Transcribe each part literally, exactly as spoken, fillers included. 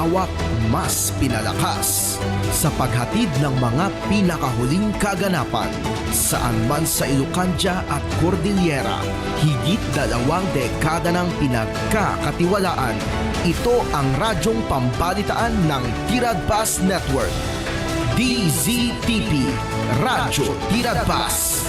Wak mas pinalakas sa paghatid ng mga pinakahuling kaganapan saan man sa Ilocandia at Cordillera. Higit dalawang dekada ng pinagkakatiwalaan. Ito ang radyong pambalitaan ng Tiradpas Network. D Z T P, Radyo Tiradpas.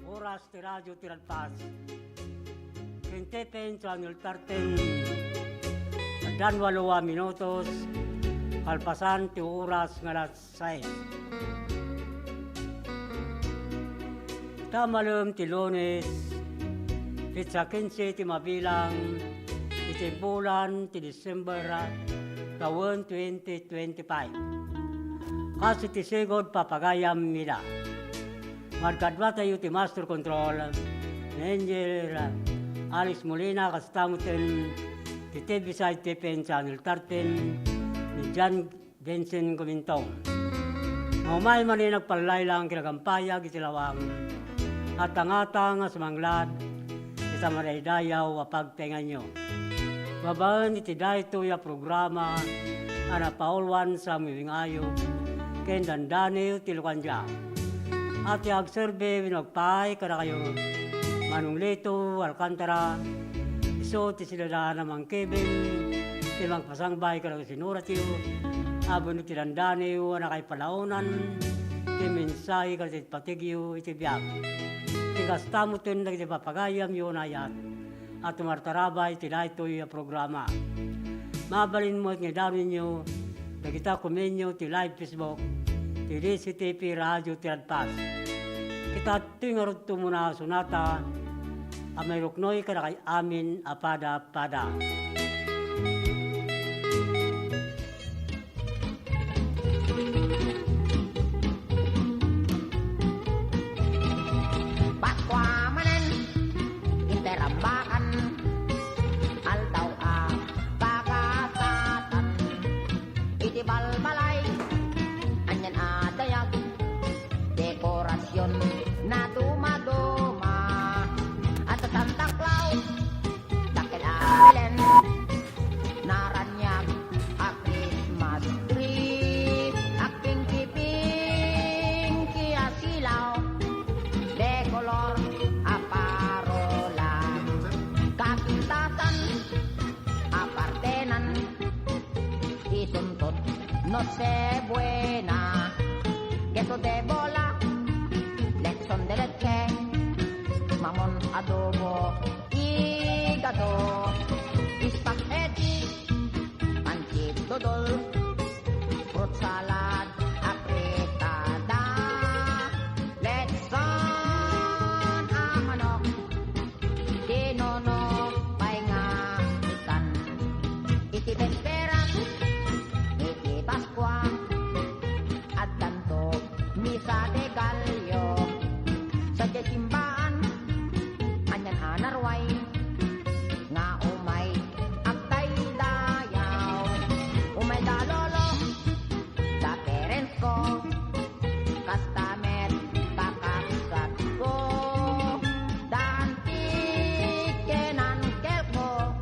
Oras ti Radyo Tiradpas. Ken T P N Channel thirteen, addan walo a minutos, kalpasan ti oras nga alas sais. Ta malem ti Lunes, petsa quince ti mabilang iti bulan ti December, tawen twenty twenty-five. Kas iti sigud, papagayam ida. Madkadwatayo ti Master Control, ni Engineer Alex Molina, kasta met ti T V side T P N Channel thirteen, ni John Vincent Gumintong. Nga umay manen, agpallaylayang ken agampayag iti lawang, atangatang a sumanglad ita madaydayaw a pagtaenganyo. Babaen iti daytoy a programa a napauluan sa Muwing Ayup ken Dandani ti Lucandia. A ti agserbi wenno agpaay kadakayo, Manong Lito Alcantara, isu ti sidadan a mangkibin ti mangpasangbay kadagiti sinuratyo, a wenno ti dandaniyo a nakaipalaonan ti mensahe kadagiti patigyo iti biag. Iti kasta metten dagiti papagayamyo unayat a tumartarabay iti daytoy a programa. Mabalin met nga idanonyo dagita komenyo ti live Facebook ti D Z T P Radio Tiradpas. Ket adtoy ngarud ti umuna a sonata a mairuknoy kadakay amin a pada-pada. Paskua manen, interambakan, aldaw a pagasatan. Iti balbalay, anian a dayag, dekorasion na dumaduma. Adda Santa Claus, dakkel a Belen, naraniag a Christmas tree, agpingki-pingki a silaw, de kolor a parola, kapintasan a partenan, isuntot Nochebuena, queso de bola, lechon de leche, mamon adobo, igado, spaghetti, pancit dodol, fruit salad, afritada, lechon a manok, tinonok pay nga ikan. Iti bespera iti Paskua, addanto Misa de Gallo. Sadiay simbaan, anian a naruay, nga umay agdaydayaw. Umay da lolo, da parents ko, kasta met kakabsatko, da auntie ken uncleko,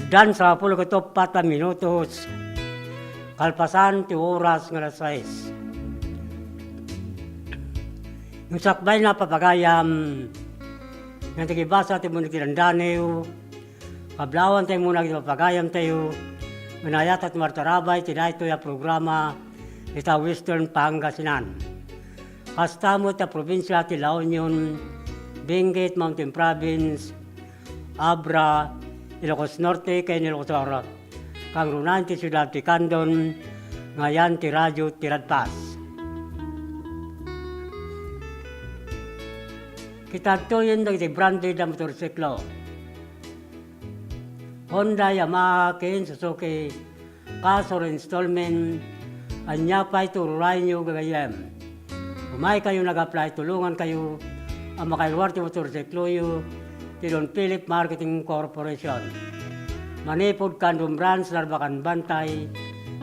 Dan sangapulo ket uppat a minutos, kalpasan ti oras nga alas sais. Ngem sakbayna, papagayam, nga nakibasa ti muna ti dandaniw, kablaawantayo muna iti papagayamtayo, nga nayaat a tumartarabay ti daytoy a programa ita Western Pangasinan. Kasta met ta probinsia ti La Union, Benguet Mountain Province, Abra, Ilocos Norte, ken Ilocos Sur. Kangrunaen ti siudad ti Candon, nga ayan ti Radyo ti Radpas. Kitadtoyen dagiti branded a motorsiklo. Honda, Yamaha, ken Suzuki, cash or installment, ania pay ti ururayenyo, gagayyem. Umaykayo nag-apply, tulongankayo a makailwar ti motorsikloyo ti Don Philip Marketing Corporation. Manipud Candon Branch, Narbacan Bantay,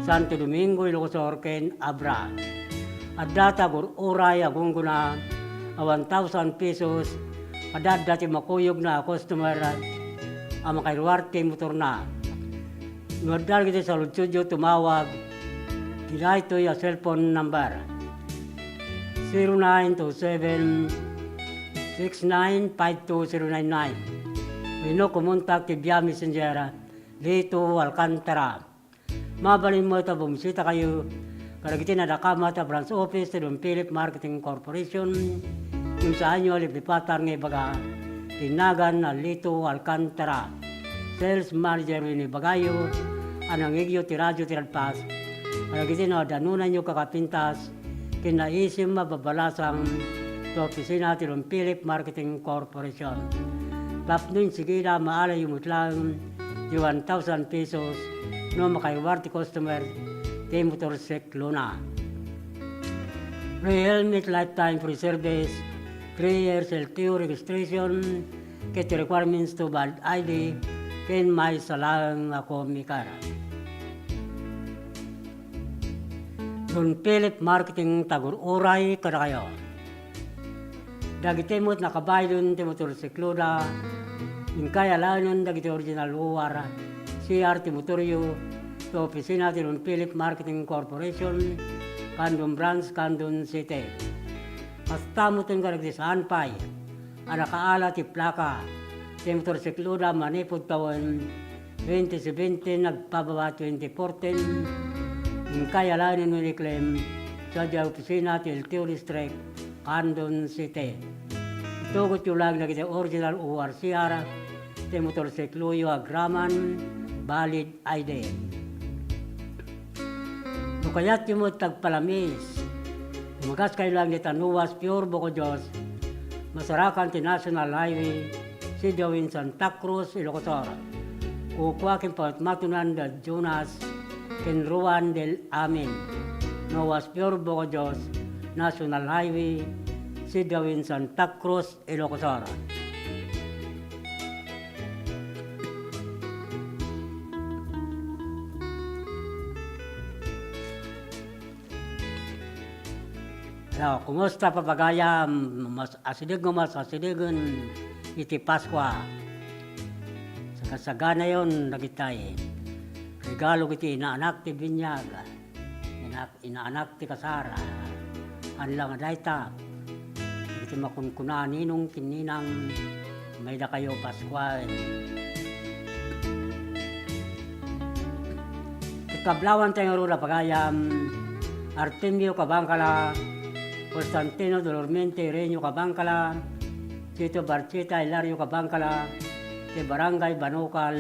Santo Domingo, Ilocos Sur, ken Abra. Adda ti agur-uray a gunggona a one thousand pesos, kada adda ti makuyogna a customer a makailwar ti motorna. No adda dagiti saludsodyo, tumawag iti daytoy a cellphone number, zero nine two seven, six nine five two zero nine nine, wenno kumontak ti via Messenger, Lito Alcantara. Mabalin met a bumisitakayo kadagiti nadakamat a branch office ti Don Philip Marketing Corporation, ngem saanyo a liplipatan nga ibaga ti nagan a Lito Alcantara, sales manager, wenno ibagayo a nangngegyo ti Radyo ti Radpas kadagiti nadanonanyo kakapintas ken naisim a babalasang ti opisina ti Don Philip Marketing Corporation. Tapno insigida, maalayo met laeng ti one thousand pesos no makailwar ti customer ti motorsiklona. Free helmet, lifetime free service, three years L T O registration, ket requirements to valid I D, ken maysa laeng a comicar. Don Philip Marketing, tagur-uray kadakayo. Dagiti met nakabaylen ti motorsikloda, inkay alaenen dagiti original O R, C R ti motoryo, ti opisina ti Don Philip Marketing Corporation, Candon Branch, Candon City. Kasta met kadagiti saan pay a nakaala ti plaka ti motorsikloda manipud tawen twenty seventeen agpababa twenty fourteen, inkay alaenen wenno i-claim sadiay opisina ti L T O District, Candon City. Itugotyo laeng dagiti original O R C R ti motorsikloyo agraman valid I D. No kayatyo met ti agpalamiis, umagaskayo laeng dita Noah's Pure Bocadjos, masarakan ti National Highway, sidiawen Santa Cruz, Ilocos Sur. Kukua ken pangatmatonan da Jonas ken Ruan del Amin. Noah's Pure Bocadjos, National Highway, sidiawen Santa Cruz, Ilocos Sur. Hello, kumusta, papagayam? Mas asideg nga mas asidegen iti Paskua. Sagasaganayon dagitay regalo iti inaanak ti binyag. Ina-, inaanak ti kasar. Haan la nga dayta, iti makunkuna a ninong ken ninang, maydakayo Paskuaen. Ket kablaawantayo ngarud, papagayam, Artemio Cabangcala, Constantino Dolormente, Renio Cabangcala, Tito Barchita, Hilario Cabangcala, ti Barangay Banukal,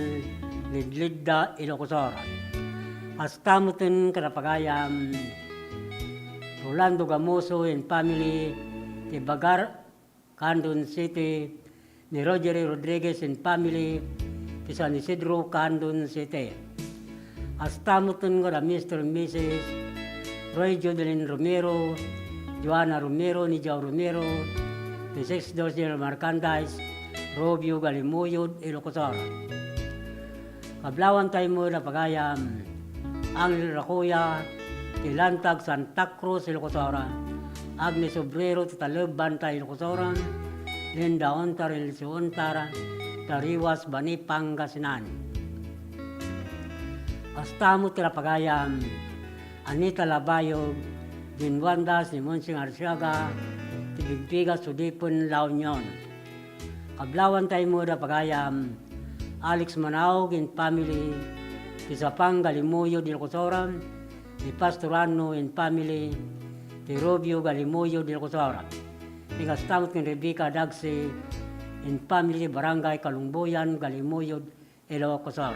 Lidlidda, Ilocos Sur. Kasta met kada papagayam, Rolando Gamoso and family, ti Bagar, Candon City, ni Rogery Rodriguez and family, ti San Isidro, Candon City. Kasta met kada Mister and Missus Roy Judelin Romero, Joanna Romero, ni Joe Romero, ti Sixth Doors General Merchandise, Rubio, Galimuyod, Ilocos Sur. Kablaawantayo met, papagayam, Angel Racoya, ti Lantag, Santa Cruz, Ilocos Sur. Agnes Obrero, ti Taleb, Bantay, Ilocos Sur. Linda Ontar, Elsie Ontar, Tariwas, Bani, Pangasinan. Kasta met ti pagayam, Anita Labayog, Din Wanda, Simon Sing Arsiaga, ti Bigbigas, Sudipen, La Union. Kablawan tayo met a pagayam, Alex Manaog and family, ti Sapang Galimuyod, Ilocos Sur, ti Pastorano and family, ti Rubio Galimuyod, Ilocos Sur. Ti kasta met ken Rebecca Dagsi and family, Barangay Kalungboyan, Galimuyod, Ilocos Sur.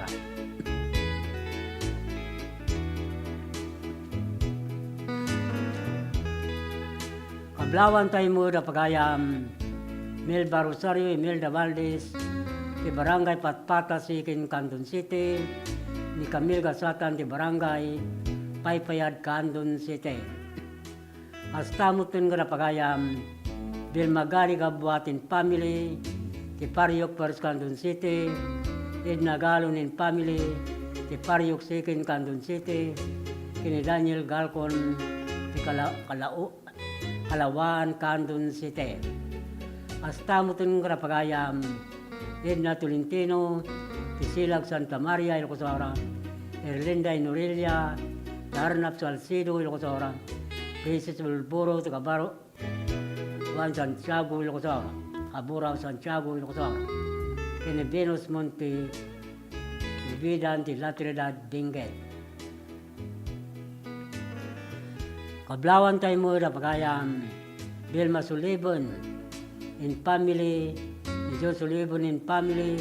Kablawan tayo met a pagayam, Melba Rosario, Imelda Valdez, ti Barangay Patpata, Siquin, Candon City, ni Camille Gasatan, ti Barangay Paypayad, Candon City. Kasta met ken a pagayam, Vilma Gali Gabuat and family, ti Pariok First, Candon City, Edna Galon and family, ti Pariok Second, Candon City, ken ni Daniel Galcon, ti Kala-, Kalao-, Kalawaan, Candon City. Kasta met ken a pagayam, Edna Tolentino, ti Silag Santa Maria, Ilocos Sur, Erlinda Inorella, ti Arnab Salcedo, Ilocos Sur, Princess Bulburo, ti Cabaro, Juan Santiago, Ilocos Sur, Cabura, Santiago, Ilocos Sur, ken ni Venus Monte, ti bidan ti La Trinidad Benguet. Kablawan tayo met a pagayam, Vilma Sullivan and family, ni John Sullivan and family,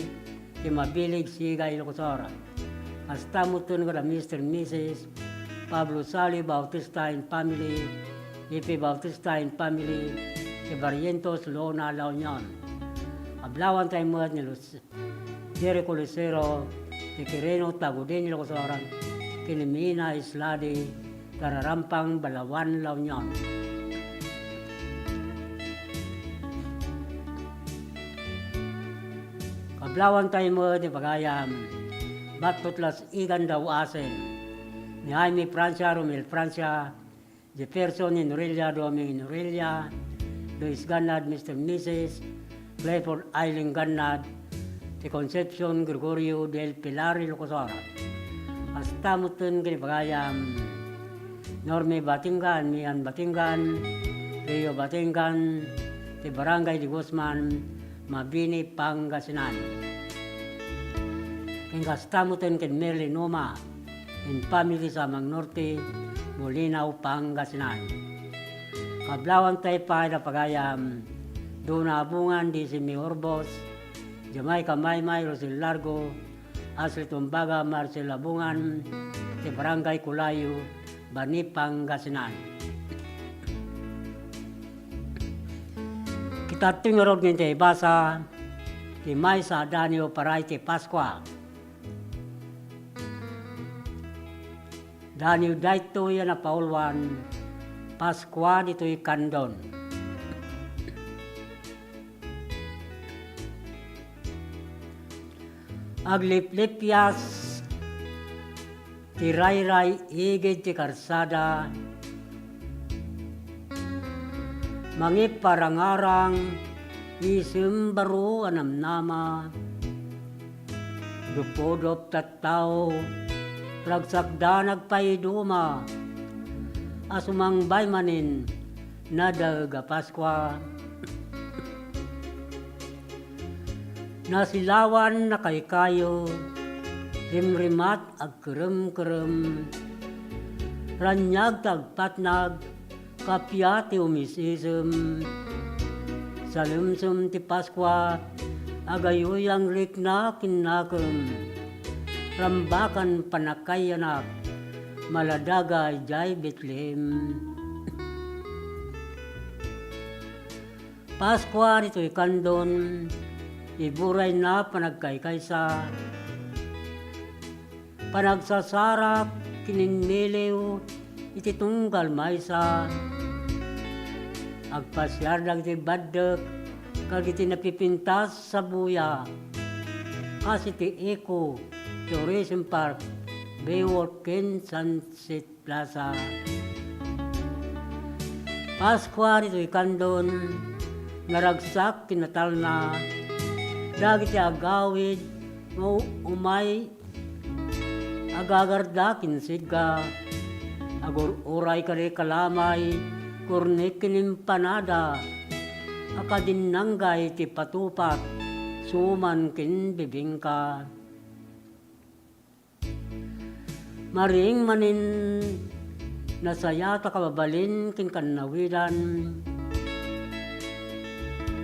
ti Mabilig, Siga, Ilocos Sur. Kasta met ken a Mister and Missus Pablo Sali Bautista and family, Ipe Bautista and family, ti Barrientos, Lona, La Union. Kablawan tayo met ni Lus-, Jericho Lucero, ti Quirino, Tagudin, Ilocos Sur, ken ni Mina Isladi, Tararampang, Balawan, La Union. Kablawan tayo met ti pagayam, Batput Las Igan, Dauasen, ni Jaime Francia, Romel Francia, Jefferson Inorella, Domingo Inorella, Luis Gannad, Mister and Missus Clifford Eileen Gannad, ti Concepcion Gregorio del Pilar, Ilocos Sur. Kasta met ken ti pagayam, Norme Batingan, Mian Batingan, Leo Batingan, ti Barangay de Guzman, Mabini, Pangasinan. Ken kasta met ken Merlin Uma, and family, Samang Norte, Bolinao, Pangasinan. Kablawan tayo pay a pagayam, Dona Abungan, Dizzy May Orbos, Jamaica Maymay, Rosel Largo, Ashley Tumbaga, Marcel Abungan, ti Barangay Culayo, Bani, Pangasinan. Kitadto ngarud nga intay ibasa ti maysa a danio para iti Paskua. Danio daytoy a napauluan, Paskua ditoy Candon. Agliplipias ti rayray igid ti karsada, mangiparangarang isem baro a namnama. Dupudup tattao, ragsakda nagpaiduma, a sumangbay manen nadaeg a Paskua. Nasilawan nakaykayo, rimrimat agkeremkerem, raniag ti agpatnag, kappia ti umisisem. Salemsem ti Paskua, agayuyang rikna ken nakem. Rambakan pannakayanak, maladaga idiay Betlehem. Paskua ditoy Candon, iburayna panagkaykaysa, panagsasarak, kininniliw iti tunggal maysa. Agpasiar dagiti baddek kadagiti napipintas a buya, kas iti Eco, Tourism Park, Baywalk, ken Sunset Plaza. Paskua ditoy Candon, naragsak ti natalna dagiti agawid nga umay Agagarda ken sigga, agur-uray kadi kalamay, kurnik ken empanada, a kadinnanggay ti patupat, suman ken bibingka. Maring manen nasayat a kababalin ken kannawidan.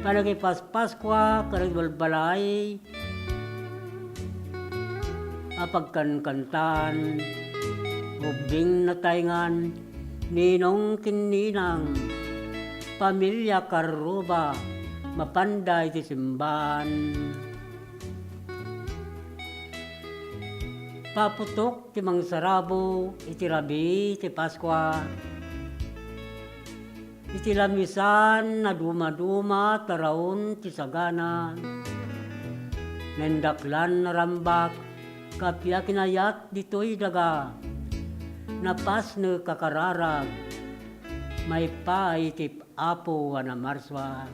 Panagipaspaskua kadagiti balbalay a pagkankantan, ubbing natayngan, ninong ken ninang, pamilia karruba, mapanda iti simbaan. Paputok ti mangsarabo iti rabii ti Paskua. Iti lamisan a dumaduma taraon ti sagana, nindaklan a rambak, kappia kinayat ditoy daga, napasnek a kararag, maipaay ti Apo a namarsua.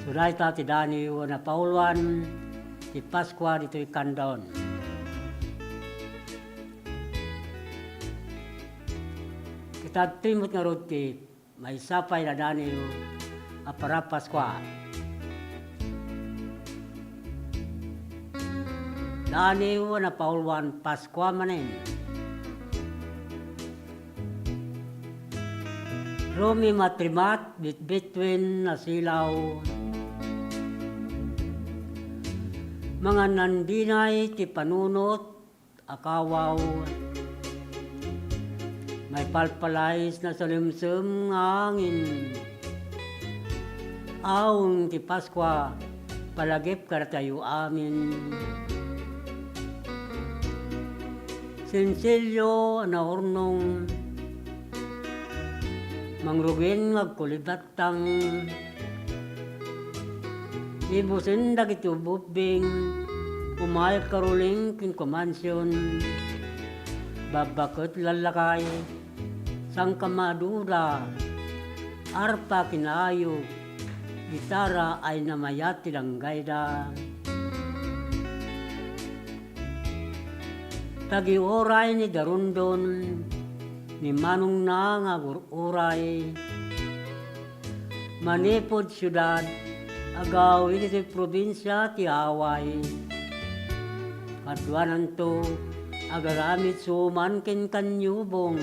Suna ita ti daniw a napauluan ti Paskua ditoy Candon. Kitadtoy met ngarud ti maysa pay a daniw a para Paskua. Daniw a napauluan Paskua manen. Rumimatrimat bitbituen a silaw. Manganandinay ti panunot a kawaw. Maipalpalaysa a salemsem nga angin. Awan ti Paskua, palagip kadatayo amin. Sensilio a naurnong, mangrugin nga agkulibat tang ibusen dagiti ububbing, umay karuling ken kumansion, babbaket lallakay, sangkamaduda, arpa ken ayog, gitara ay namayat ti danggayda. Tagiuray ni Darundon, ni manongna nga agur-uray. Manipud siudad, agawid iti probinsia ti Hawaii. Kaduananto, agaramid suman ken kanyubong.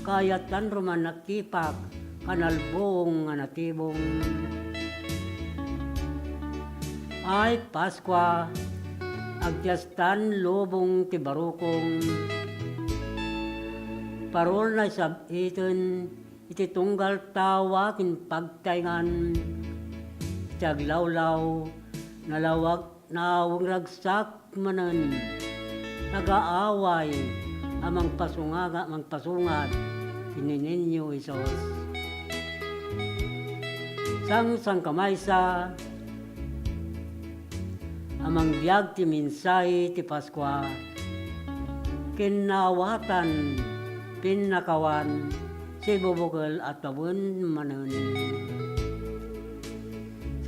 Kayatan ruman nakipak, kanalbong nga natibong. Ay Paskua, agtiastan lubong ti barukong. Parol na isab-iten iti tunggal tawa ken pagtayngan. Iti aglawlaw, nalawag Naaweng ragsak manen, nagaaway a mangpasungaga-, mangpasungad ken ni Niño Jesus. Sangsangkamaysa a mangbiag ti mensahe ti Paskua, ken naawatan, pinnakawan, sibubukel a tawen manen.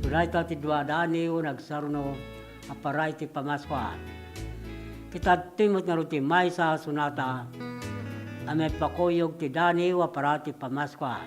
Suna ita ti dua a daniw nga agsaruno a para iti Pamaskua. Kitadtoy met ngarud ti maysa a sonata a maipakuyog ti daniw a para iti Pamaskua.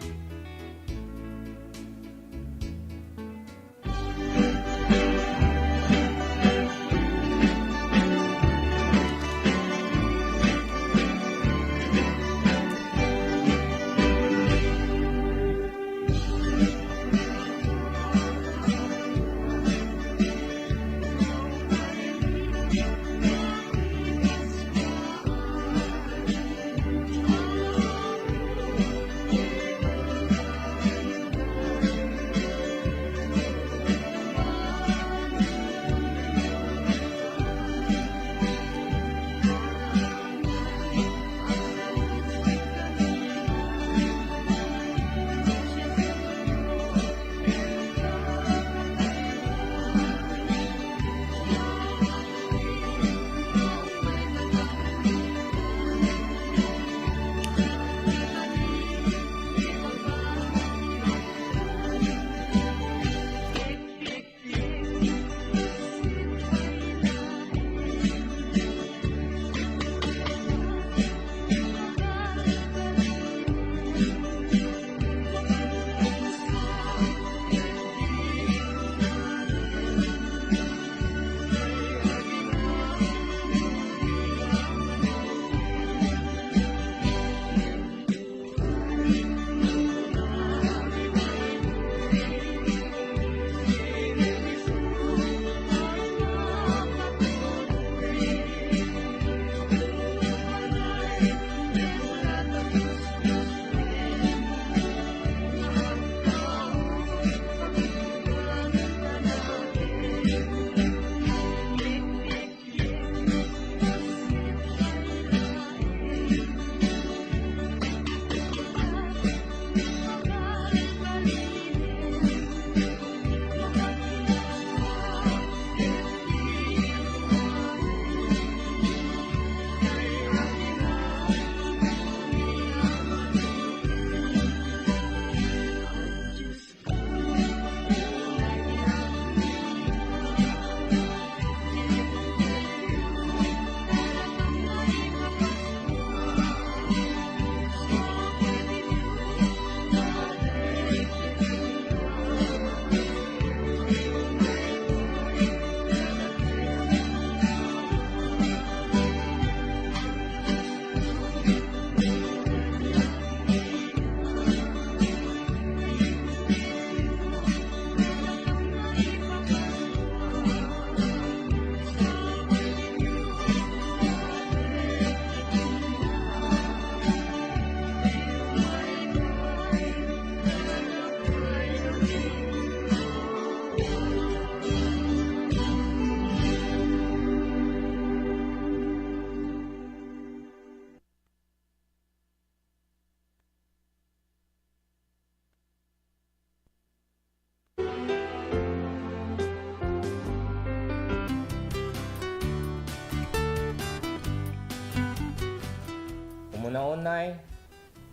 Una-unay,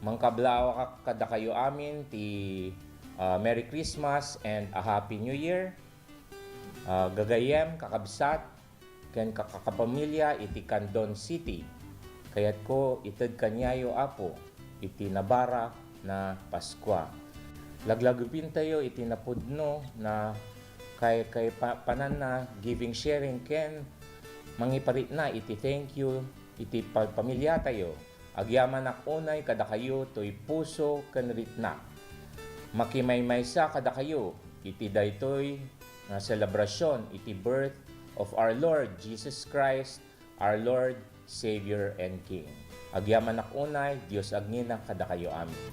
mangkablaawak kadakayo amin ti, ah, Merry Christmas and a Happy New Year. Ah, gagayyem, kakabsat, ken kakapamilya iti Candon City. Kayatko ited kaniayo, Apo, iti nabarak na Paskua. Laglagipintayo iti napudno na kay, kay pa-, pananna, giving, sharing, ken mangiparitna iti thank you iti pa-, pamiliatayo. Agyamanak unay kadakayo toy puso ken ritnak. Makimaymaysa kadakayo iti daytoy nga selebrasion iti birth of our Lord Jesus Christ, our Lord, Savior, and King. Agyamanak unay, Dios agnina kadakayo amin.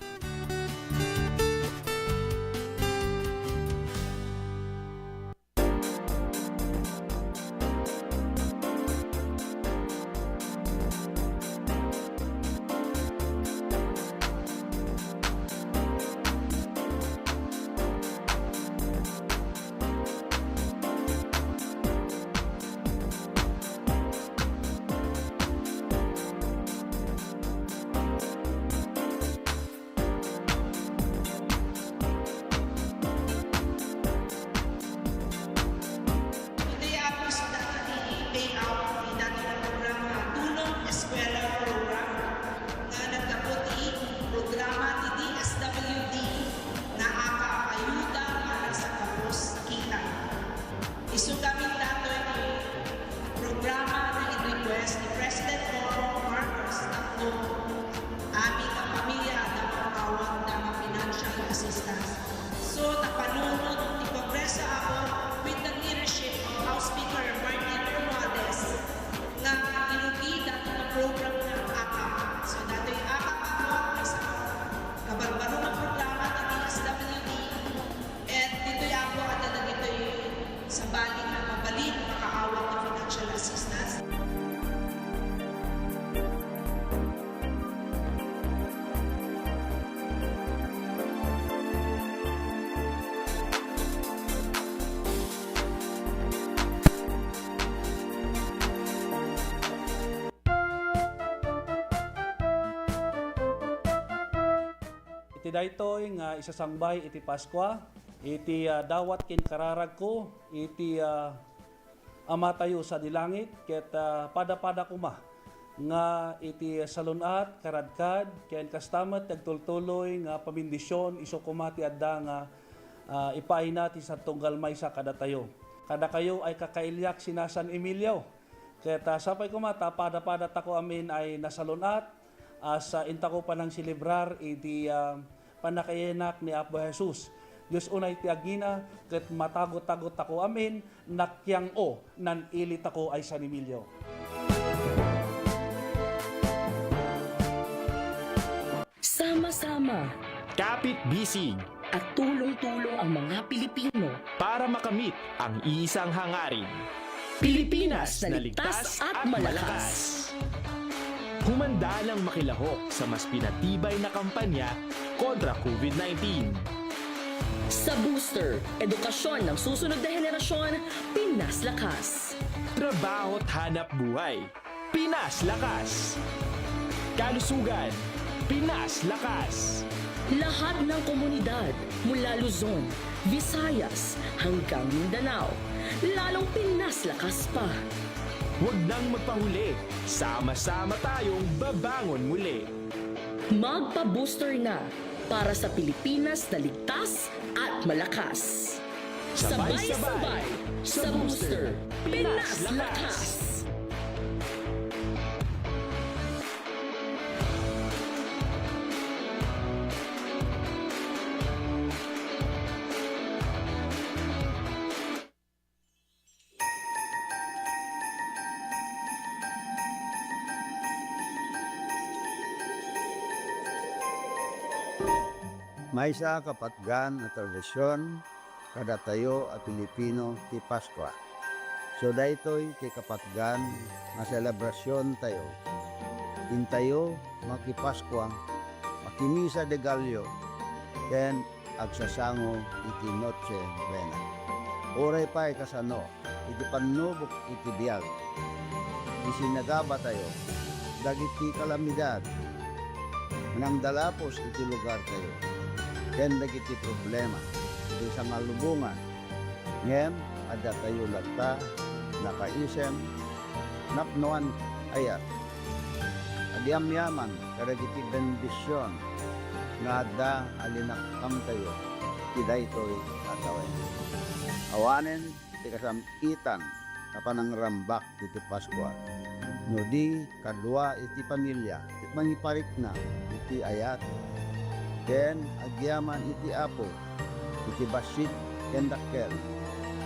Today, Apo, sa dati ti payout ti dati nga programa, Tulong Eskwela Program, nga naggapu ti programa ti D S W D nga AKAP, Ayuda para sa Kapos Kita. Isu gamin datoy ti programa nga in-request ni President Bongbong Marcos tapno amin nga pamilya adda makaawat nga financial assistance. So, napanunot ti Kongreso, Apo, with the leadership of House Speaker Martin Romualdez, nga irugi dati nga program nga AKAP. So, datoy AKAP, Apo, maysa nga kabarbaro nga programa ti D S W D. Ket ditoy, Apo, adda dagitoy sabali nga mabalin makaawat ti financial assistance. Iti daytoy nga isasangbay iti Paskua, iti, ah, dawat ken kararagko iti, ah, Amatayo sadi langit, ket, ah, pada-pada koma nga iti salun-at, karadkad, ken kasta met ti agtultuloy nga pamendisyon isu koma ti adda nga, ah, ipaayna ti sad tunggal maysa kadatayo. Kadakayo ay kakailiak sina San Emilio, ket, ah, sapay koma ta pada-pada tako amin ay nasalun-at, a sa intako panangselebrar iti, ah, pannakaiyanak ni Apo Jesus. Dios unay ti agina, ket matago-tago tako amin, nakiang-o, nan-ili tako ay San Emilio. Sama-sama. Kapit-bisig. At tulong-tulong ang mga Pilipino. Para makamit ang isang hangarin. Pilipinas na ligtas at malakas. Humanda nang makilahok sa mas pinatibay na kampanya kontra COVID nineteen. Sa Booster, edukasyon ng susunod na henerasyon, Pinas Lakas. Trabaho't hanap buhay, Pinas Lakas. Kalusugan, Pinas Lakas. Lahat ng komunidad, mula Luzon, Visayas, hanggang Mindanao, lalong Pinas Lakas pa. Huwag nang magpahuli, sama-sama tayong babangon muli. Magpa-booster na para sa Pilipinas na ligtas at malakas. Sabay-sabay sa Booster, Pinas Lakas! Maysa a kapatgan a tradision kadatayo a Pilipino ti Paskua. So, daytoy ti kapatgan nga selebrasiontayo. Intayo makipaskua, makimisa de Gallo, ken agsasango iti Noche Buena. Uray pay kasano, iti pannubok iti biag, isinagabatayo dagiti kalamidad nangdalapos iti lugartayo ken dagiti problema iti sangalubongan. Ngem addatayo latta nakaisem, napnoan, ayat. Agyamyaman kadagiti bendision nga adda a linakkamtayo iti daytoy a tawen. Awanen ti kasam-itan a panangrambak iti Paskua, no di kadua iti pamilia ti mangiparikna iti ayat, ken agyaman iti Apo iti bassit ken dakkel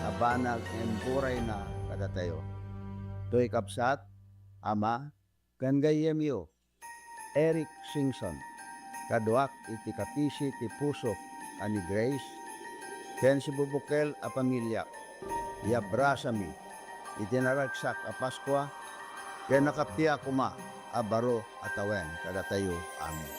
a banag nga imburayna kadatayo. Toy kabsat, ama, ken gayyemyo, Eric Singson, kaduak iti kapisi ti pusok a ni Grace, ken sibubukel a pamiliak, iabrasami iti naragsak a Paskua ken nakappia koma a baro a tawen kadatayo. Amen.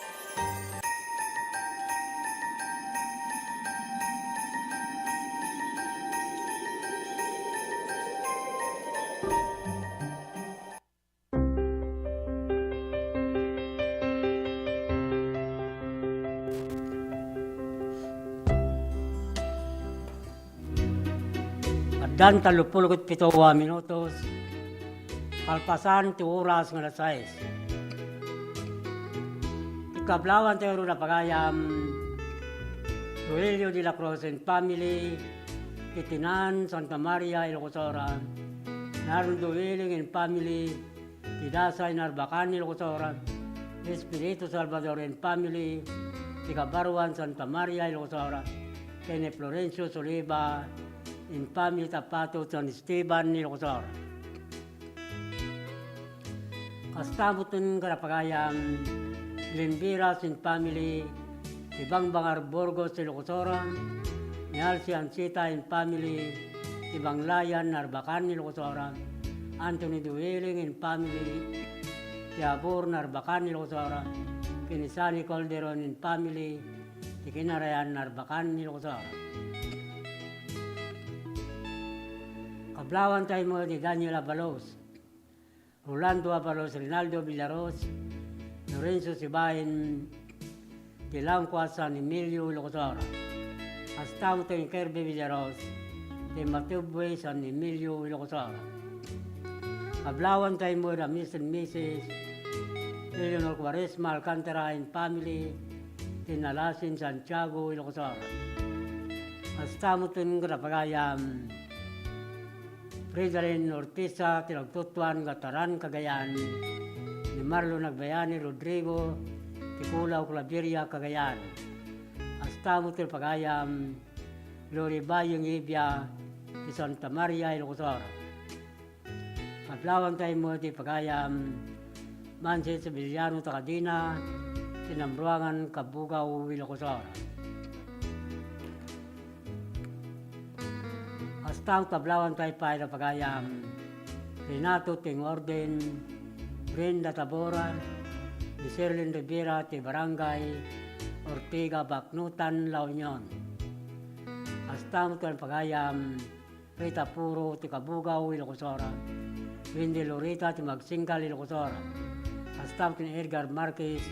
Addan tallopulo ket pito a minutos kalpasan ti oras nga alas sais. Ti kablaawantayo a pagayam, Rogelio de la Cruz and family, ti Tinan, Santa Maria, Ilocos Sur. Nardo Willing and family, ti Dasay, Narbacan, Ilocos Sur, Espiritu Salvador and family, ti Kabaruan, Santa Maria, Ilocos Sur, ken ni Florencio Soliva and family, Tapato, San Esteban, Ilocos Sur. Kasta met ti pagayam, Limbiras and family, ti Bangbangar, Burgos, Ilocos Sur, ni Alci Ancita and family, ti Banglayan, Narbacan, Ilocos Sur, Anthony Duwiling and family, ti Abor, Narbacan, Ilocos Sur, ken ni Sunny Calderon and family, ti Kinarayan, Narbacan, Ilocos Sur. Kablaawantayo met ni Daniel Abalos, Rolando Abalos, Rinaldo Villaros, Lorenzo Sibain, ti Langkua, San Emilio, Ilocos Sur. Kasta met ti Kirby Villaros, ti Matubwe, San Emilio, Ilocos Sur. Kablaawantayo met a Mister and Missus Eleanor Cuaresma Alcantara and family, ti Nalasin, Santiago, Ilocos Sur. Kasta met ti pagayam, Fridalin Ortiza, ti Nagtutuan, Gataran, Cagayan, ni Marlon Nagbayani Rodrigo, ti Culaw, Claveria, Cagayan. Kasta met ti pagayam, Lori Bayong Ibia, ti Santa Maria, Ilocos Sur. Kablaawantayo met ti pagayam, Mansi Sevillano Tacadina, ti Nambruangan, Cabugao, Ilocos Sur. Kasta met kablaawantayo pay a pagayam, Renato Tingorden, Brenda Tabora, ni Sherlyn Rivera, ti Barangay Ortega, Bacnotan, La Union. Kasta met ti pagayam, Rita Puro, ti Cabugao, Ilocos Sur, Wendy Lorita, ti Magsingkal, Ilocos Sur. Kasta met ni Edgar Marquez,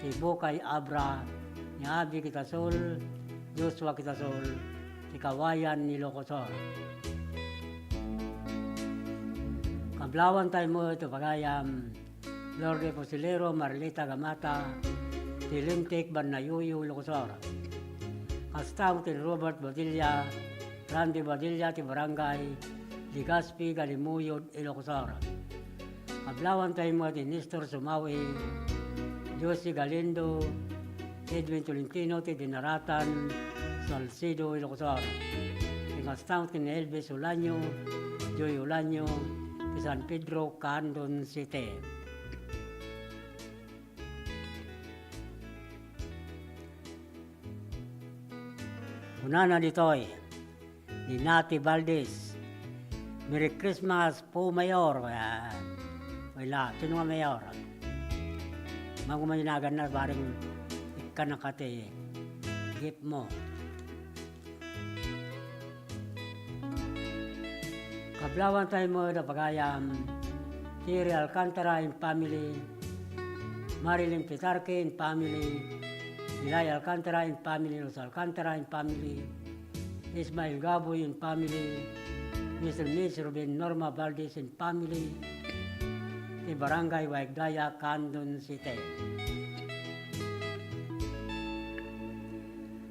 ti Bukay Abra, ni Abby Quitasol, Joshua Quitasol, ti Kawayan, Ilocos Sur. Kablaawantayo met ti pagayam, Lourdes Fusilero, Marlita Gamata, ti Lintik, Banayuyo, Ilocos Sur. Kasta met ni Robert Badilla, Randy Badilla, ti Barangay Legazpi, Galimuyod, Ilocos Sur. Kablaawantayo met ni Nestor Sumawi, Josie Galindo, Edwin Tolentino, ti Dinaratan, Salcedo, Ilocos Sur. Ken kasta met ni Elvis Olaño, Joy Olaño, ti San Pedro, Candon City. Kunana ditoy, ni Nati Valdez, "Merry Christmas po, Mayor." Ah, wala, sino nga Mayor? Magumaynagan na, bareng ikkan na kati gift mo. Kablaawantayo met a pagayam, Terry Alcantara and family, Marilyn Pitarque and family, Ilay Alcantara and family, Ros Alcantara and family, Ismael Gaboy and family, Mister Miss Ruben Norma Valdez and family, ti Barangay Waigdaya, Candon City.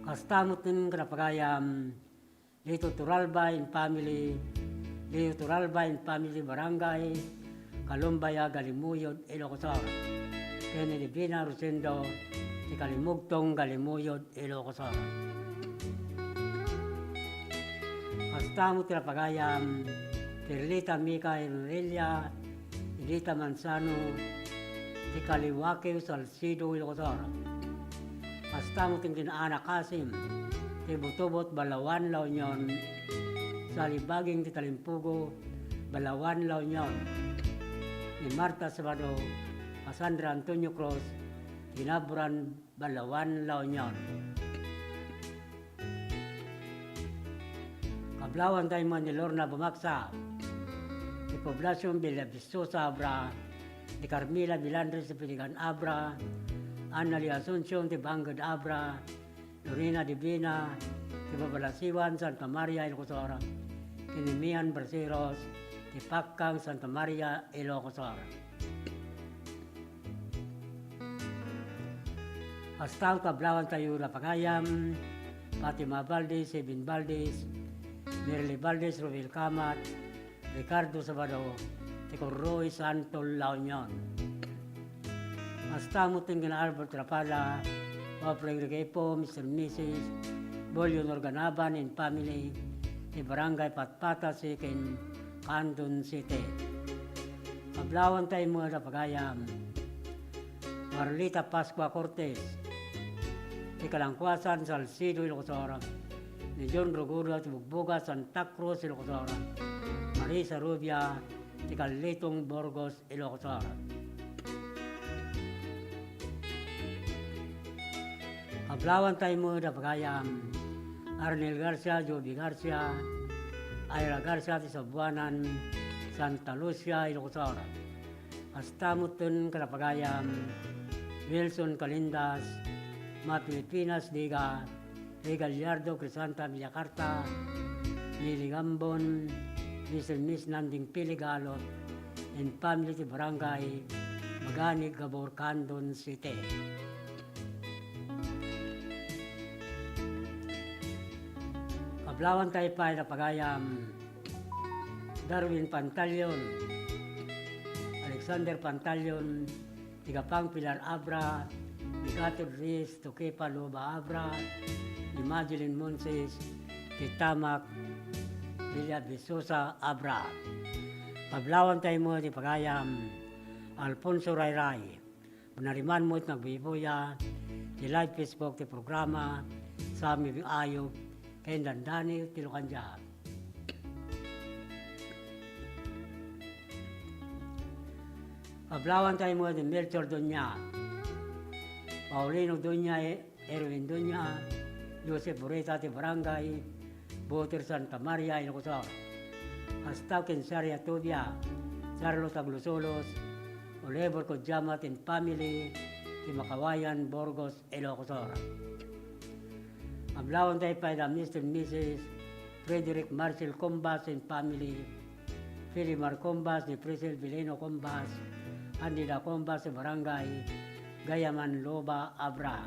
Kasta met ken kinapagayam, Lito Turalba and family, Lito Turalba and family, Barangay Kalumbaya, Galimuyod, Ilocos Sur. Ken ni Divina Rosendo, ti Kalimugtong, Galimuyod, Ilocos Sur. Kasta met ti napagayam, Perlita Mica Herreria, Edita Manzano, ti Kaliwakeo, Salcedo, Ilocos Sur. Kasta met ti kinaanak Kasim, ti Butubot, Balaoan, La Union, Salibaging ti Talimpugo, Balaoan, La Union, ni Marta Sabado, Cassandra Antonio Cruz, Tinaburan, Balaoan, La Union. Kablawanta met ni Lorna Bumaksa, ti Poblacion Villa Vistosa, Abra, ni Carmela Milandres ti Piligan, Abra, Anna Lee Asuncion ti Bangked, Abra, Lorena Divina ti Babalasiwan, Santa Maria, Ilocos Sur, ken ni Mian Braceros ti Pakkang, Santa Maria, Ilocos Sur. Kasta met ti kablawantayo a napagayam, Fatima Valdez, Eben Valdez, Merly Valdez, Ruel Camat, Ricardo Sabado, ti Corroy, Santo, La Union. Kasta met ti ken Albert Rapala, Ofreng Requepo, Mister Missus Bolio Norganaban and family, ti Barangay Patpata, Siquem, Candon City. Kablawanta met a napagayam, Marlita Pascua Cortez, ti Kalangkuasan, Salcedo, Ilocos Sur, ni John Rogodo ti Bugboga, Santa Cruz, Ilocos Sur, Marisa Rubia, ti Kalitong, Burgos, Ilocos Sur. Kablawanta met a napagayam, Arnel Garcia, Joby Garcia, Ira Garcia ti Sabuanan, Santa Lucia, Ilocos Sur. Kasta met ti kinapagayam, Wilson Calindas, Ma Filipinas Diga, Rey Gallardo, Crisanta Villacarta, Lily Gambon, Mister Miss Nanding Pili Galot, and family ti Barangay Maganig, Gabor, Candon City. Kablawanta pay a napagayam, Darwin Pantalion, Alexander Pantalion, ti Gapang Pilar Abra, ni Gatud Reyes, Tukipa Luba Abra, ni Madeline Monses, ti Tamak Villa Vistosa Abra. Kablawanta met ti napagayam, Alfonso Rayray, Nariman met nga agbuybuya ti live Facebook ti programa, Sami Ayub, ken Dandani ti Lukandia. Kablawanta met ni Melchor Dunya, Paulino Dunya, Erwin Dunya, Joseph Bureta ti Barangay Buter, Santa Maria, Ilocos Sur. Kasta ken Saria Tubia, Charlo Taglusolos, Oliver Codiamat and family, ti Makawayan, Burgos, Ilocos Sur. Kablawanta pay da Mister and Missus Frederick Marcel Combas and family, Filimar Combas, ni Priscil Vileno Combas, Candida Combas, ti Barangay Gayaman Loba, Abra.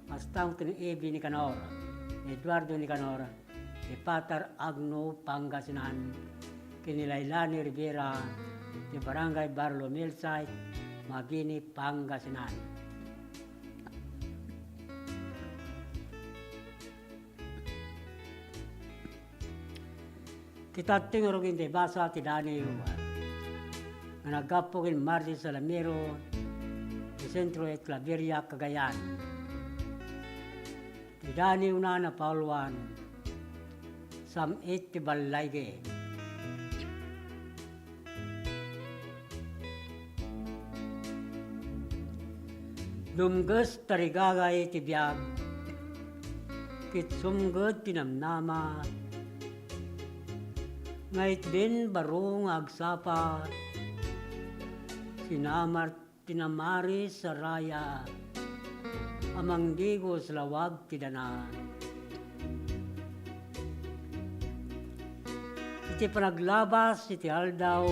Kasta met ni Ebi Nicanor, Eduardo Nicanor, ti Patar, Agno, Pangasinan, ken ni Lailani Rivera, ti Barangay Barlomel Site, Mabini, Pangasinan. Ti tateng rugi ti basa ti Daniel nga naggapu ken Martin Salamero ti Centro et Claveria, Cagayan. Ti Daniel na napauluan, Sam-it ti ballaygi. Dumges tarigagay ti biag, ket sumged ti namnama, nga itdin baro nga agsapa, sinamar ti namaris a raya a mangdigos lawag ti dana. Iti panaglabas iti aldaw,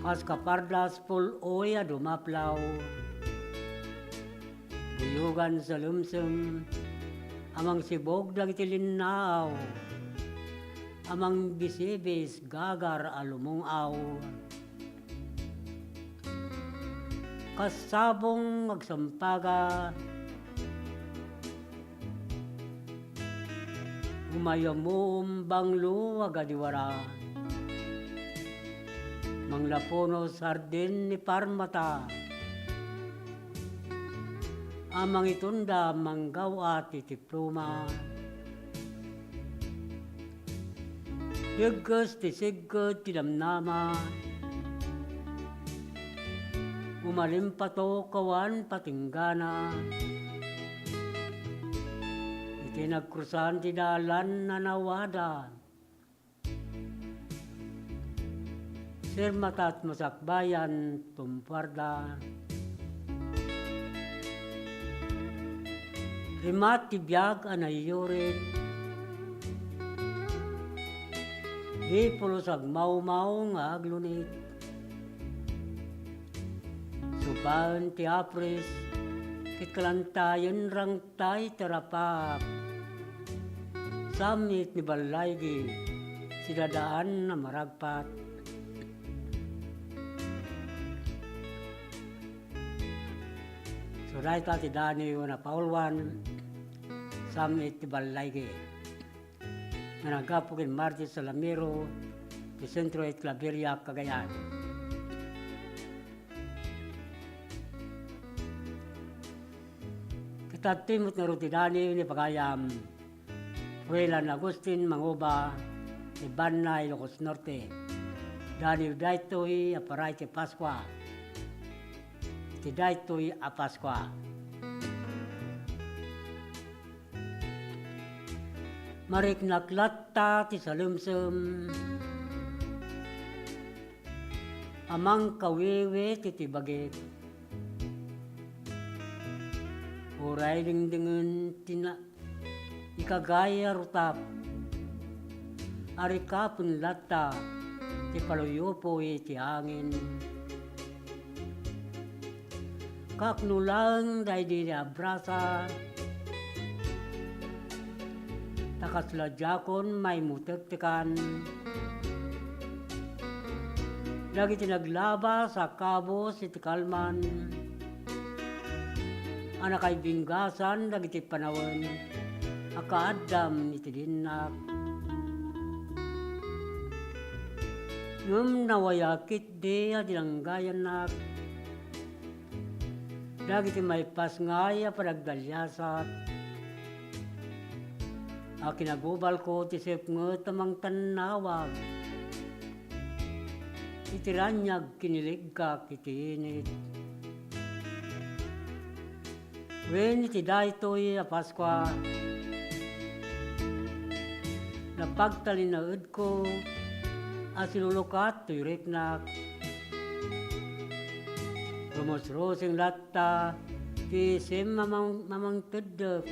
kas kapardas pul-oy a dumaplaw, buyogan salemsem a mangsibog dagiti linnaaw a mangbisibis gagar a lumung-aw. Kas sabong agsampaga, umayamuom banglo a gadiwara. Manglapunos hardin ni Parmata a mangitunda manggaw-at iti pluma. Degges ti sigked ti namnama. Umalimpatok awan patinggana. Iti nagkrusan ti dalan a nawada. Sirmatat masakbayan tumpuarda. Rimat ti biag a naiyurit. Di pulos agmawmaw nga aglunit. Subaen ti apres, ket kalantayen rangtay ti rapak. Sammit ni Ballaygi, sidadaan a maragpat. So, dayta ti Daniel a napauluan, Sammit ti Ballaygi. Nga naggapu ken Martes Salamero, ti Sentro iti Claveria, Cagayan. Ket adtoy met ngarud ti Daniel ni pagayam. Ruelan Agustin Manguba, ti Banna, Ilocos Norte. Daniel daytoy a para iti Paskua. Iti daytoy a Paskua. Mariknak latta ti salemsem a mangkawiwit iti bagik. Uray dingdingen ti na-, ikagay a rutap, a rikapen latta ti paluyupoy ti angin. Kakno laeng daydi a brasa, ta kasla diakon maimutektekan dagiti naglabas a kabus iti kalman a nakaibinggasan dagiti panawen a kaaddam iti dinnak. Ngem nawaya ketdi a dinanggayannak dagiti maipasngay a panagdaliasat a kinagubalko ti sepnget a mangtannawag iti raniag kiniliggak iti init. Wen iti daytoy a Paskua, napagtalinaedko a sinulukat toy riknak. Rumusrusing latta ti isim a mang-, mamangteddek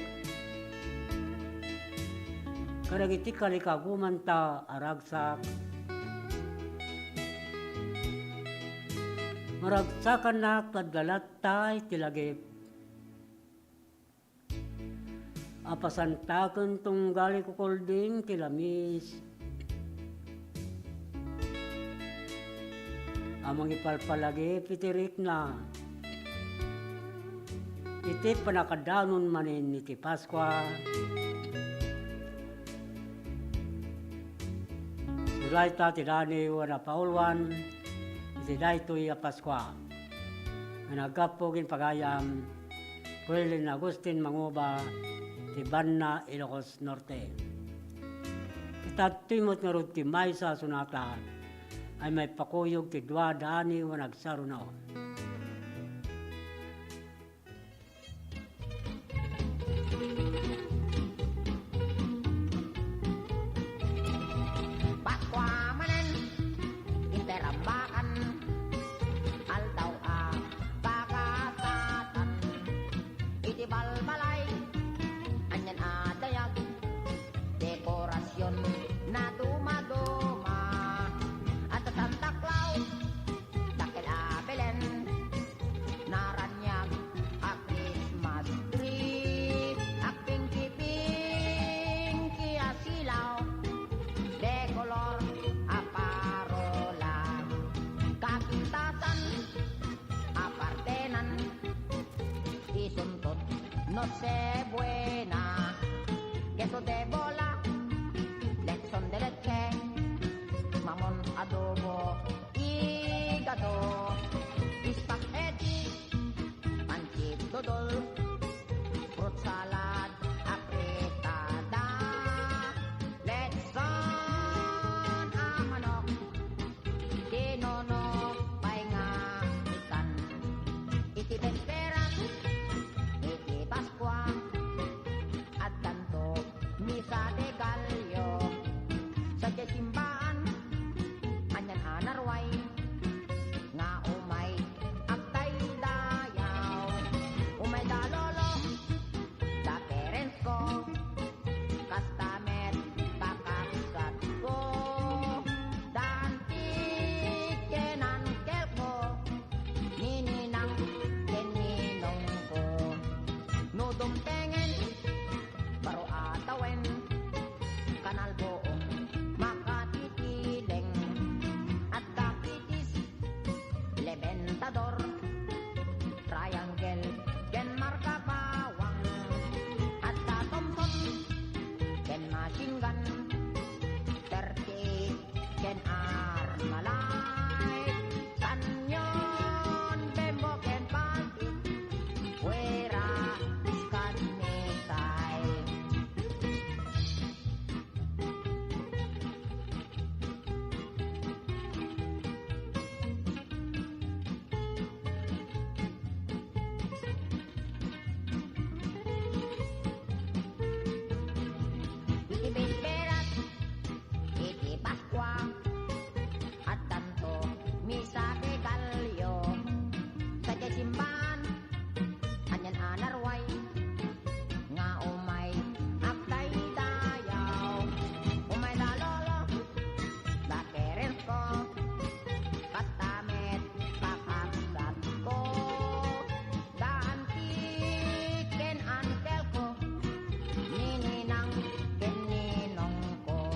kadagiti kalikagumanta a ragsak. Maragsakannak adda latta iti lagip. Apasantaken tunggal ikukulding ti lamis a mangipalpalagip iti rikna iti pannakadanon manen iti Paskua. Dayta ti Daniel a napauluan iti daytoy a Paskua nga naggapu ken pagayam Ruelen Agustin Manguba ti Banna, Ilocos Norte. Ket adtoy met ngarud ti maysa a sonata a maipakuyog ti dua a Daniel a nagsaruno. Paskua manen, imperambakan, Noche Buena, queso de bola, lechon de leche, mamon adobo, igado, spaghetti, pancit dudol, fruit salad, afritada, lechon a manok, tinonok pay nga ikan. Iti bemperan, iti Paskua, addanto Misa de Gallo. Sadiay simbaan, anian a naruay, nga umay agdaydayaw. Umay da lolo, da parents ko, kasta met kakabsat ko, da auntie ken uncle ko, ni ninang ken ninong ko. No dumtengen, baro a tawen, Kanal Buong, Makati, Pileng, adda Quitis, Leventador, Triangle, ken Marka Bawang, adda Thompson, ken Machine Gun, thirty-eight, ken Armalite, Canyon, Bembo, ken Paltik, Fuera, Scott, Missile. Iti bisperas, iti Paskua, addanto Misa de Gallo. Sadiay simbaan, anian a naruay, nga umay agdaydayaw. Umay da lolo, da parents ko, kasta met kakabsat ko, da auntie ken uncle ko, ni ninang ken ninong ko.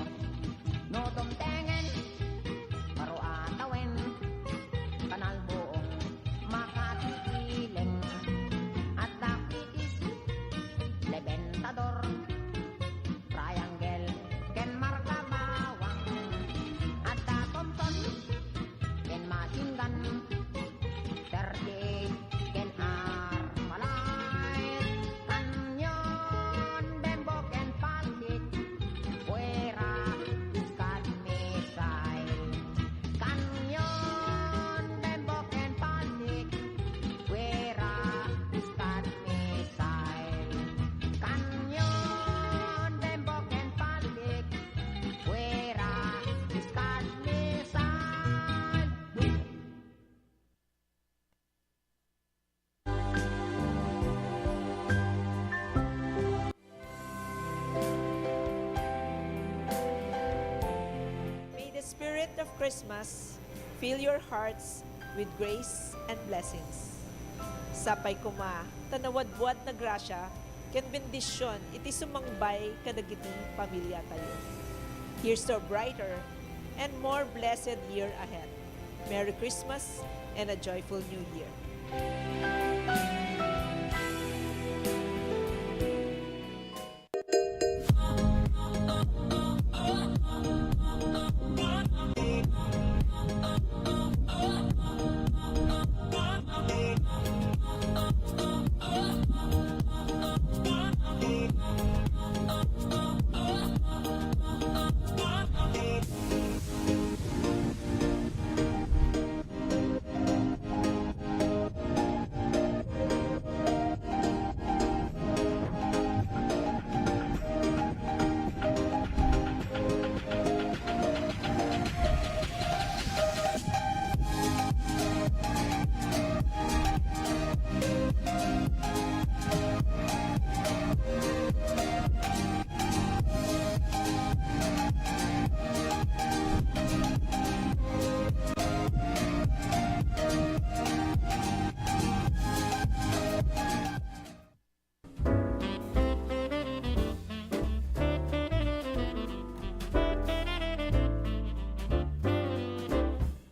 No dumtengen, baro a tawen, Kanal Buong, Makati, Pileng, adda Quitis, Leventador, Triangle, ken Marka Bawang, adda Thompson, ken Machine Gun, thirty-eight, ken Armalite, Canyon, Bembo, ken Paltik, Fuera, Scott, Missile. Canyon, Bembo, ken Paltik, Fuera, Scott, Missile. Canyon, Bembo, ken Paltik, Fuera, Scott, Missile. May the spirit of Christmas fill your hearts with grace and blessings. Sapay koma ta nawadwad na grasya ken bendision iti sumangbay kadagiti pamiliatayo. Here's to a brighter and more blessed year ahead. Merry Christmas and a joyful New Year.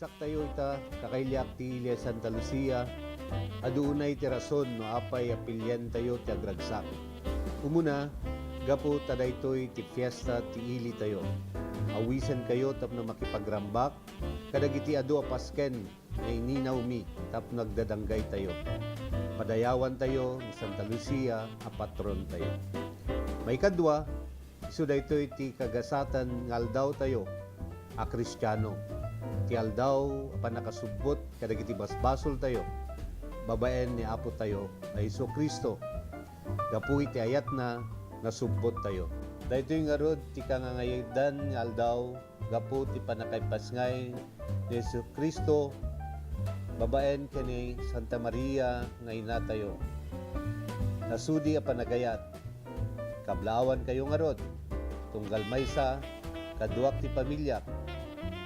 Siak tayo ita, kakailiak ti Iglesia Santa Lucia, Adu unay ti rason no apay a pilientayo ti agragsak. Umuna, gapu ta daytoy ti fiesta ti ilitayo. Awisenkayo tapno makipagrambak kadagiti adu a pasken nga ininawmi tapno agdadanggaytayo. Padayawantayo ni Santa Lucia a patrontayo. Maikadua, isu daytoy ti kagasaten nga aldawtayo a Kristiano, ti aldaw a pannakasubbot kadagiti basbasoltayo babaen ni Apotayo a Jesu-Cristo. Gapu iti ayatna, nasubbottayo. Daytoy ngarud ti kangangayadan nga aldaw gapu ti pannakaipasngay ni Jesu-Cristo babaen ken ni Santa Maria nga inatayo. Nasudi a panagayat, kablaawankayo ngarud, tunggal maysa, kaduak ti pamiliak,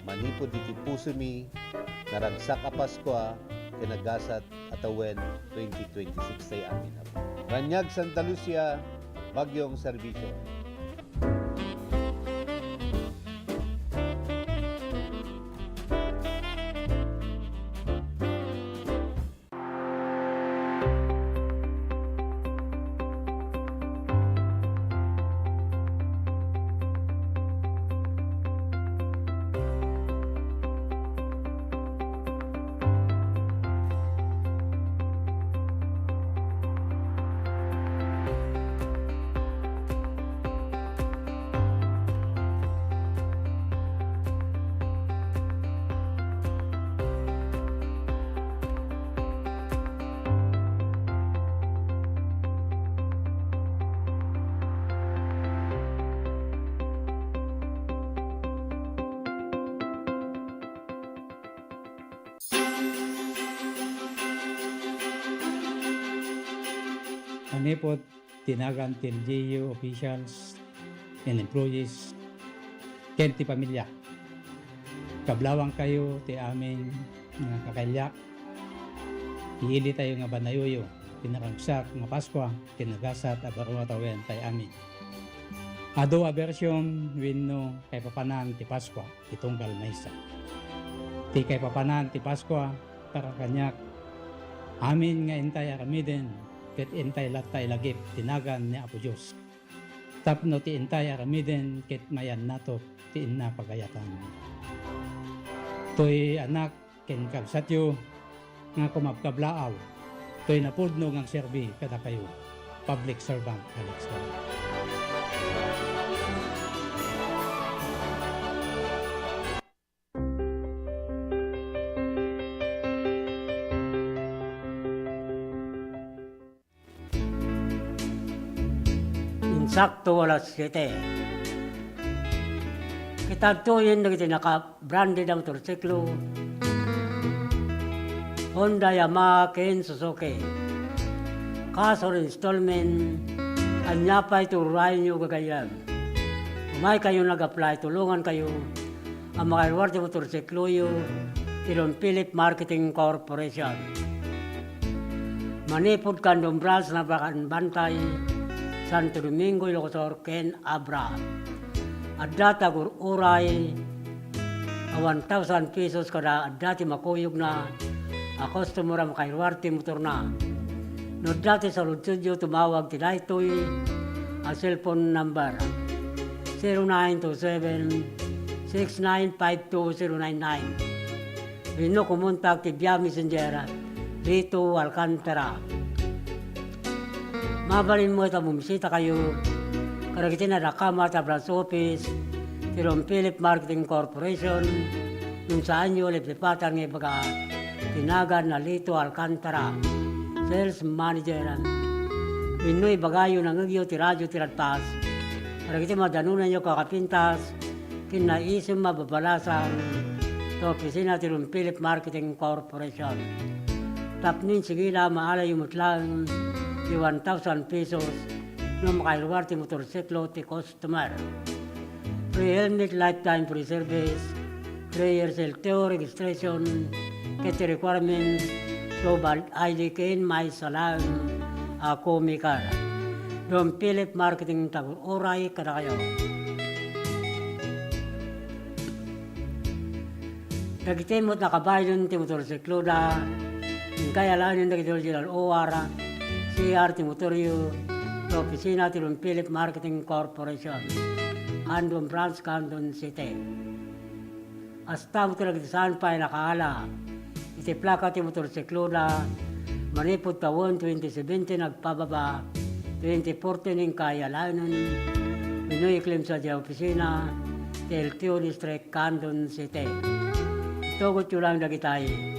manipud iti pusomi, naragsak a Paskua ken nagasat a tawen twenty twenty-six tay amin. Baniag Santa Lucia, Bagyong Serbisyo. Manipud ti nagan ti L G U officials and employees, ken ti pamilya. Kablaawankayo ti amin nga kakailia. Iilitayo nga banayuyo ti naragsak nga Paskua ken nagasat a baro a tawen tay amin. Adu a bersyon wenno kaipapanan ti Paskua ti tunggal maysa. Ti kaipapanan ti Paskua para kaniak, amin nga intay aramiden ket intay latta ilagip ti nagan ni Apo Dios. Tapno ti intay aramiden ket mayannato ti inna pagayatan. Toy anak ken kabsatyo nga kumabkablaaw, toy napudno nga agserbi kadakayo. Public servant Alex Gallo. Insakto alas siete. Kitadtoyen dagiti naka-branded a motorsiklo, Honda, Yamaha, ken Suzuki. Cash or installment, ania pay ti urayenyo gagayyem. Umaykayo nag-apply, tulongankayo a makaluar ti motorsikloyo ti Don Philip Marketing Corporation. Manipud Candon Branch, Nabacan, Bantay, Santo Domingo, Ilocos Sur, ken Abra. Adda ti agur-uray a one thousand pesos kada adda ti makuyogna a customer a makaluar ti motorna. No adda ti saludsodyo, tumawag ti daytoy a cellphone number, zero nine two seven, six nine five two zero nine nine. Wenno kumontak ti via messenger, Lito Alcantara. Mabalin met a bumisitakayo kadagiti nadakamat a branch office ti Don Philip Marketing Corporation, no saanyo lipatan nga ibaga ti nagan ni Lito Alcantara, sales manager. Wenno ibagayo nangngegyo ti Radyo Ti Ragtas kadagiti madanonanyo a kakapintas ken naisem a babalasan ti opisina ti Don Philip Marketing Corporation. Tapno insigida, maalayo met laeng ti one thousand pesos no makaluar ti motorsiklo ti customer. Free helmet, lifetime free service, three years L T O registration, ket ti requirements, no valid I D ken maysa laeng a comicar. Don Philip Marketing, tagur-uray kadakayo. Dagiti met nakabaylen ti motorsikloda, Kayalanen dagiti original O R, C R ti motoryo, ti opisina ti Don Philip Marketing Corporation, Candon Branch, Candon City. Kasta met dagiti saan pay nakaala iti plaka ti motorsikloda, manipud tawen twenty seventeen agpababa, twenty fourteen inkay alaenen, wenno i-claim sadiay opisina ti L T O District, Candon City. Itugotyo laeng dagitay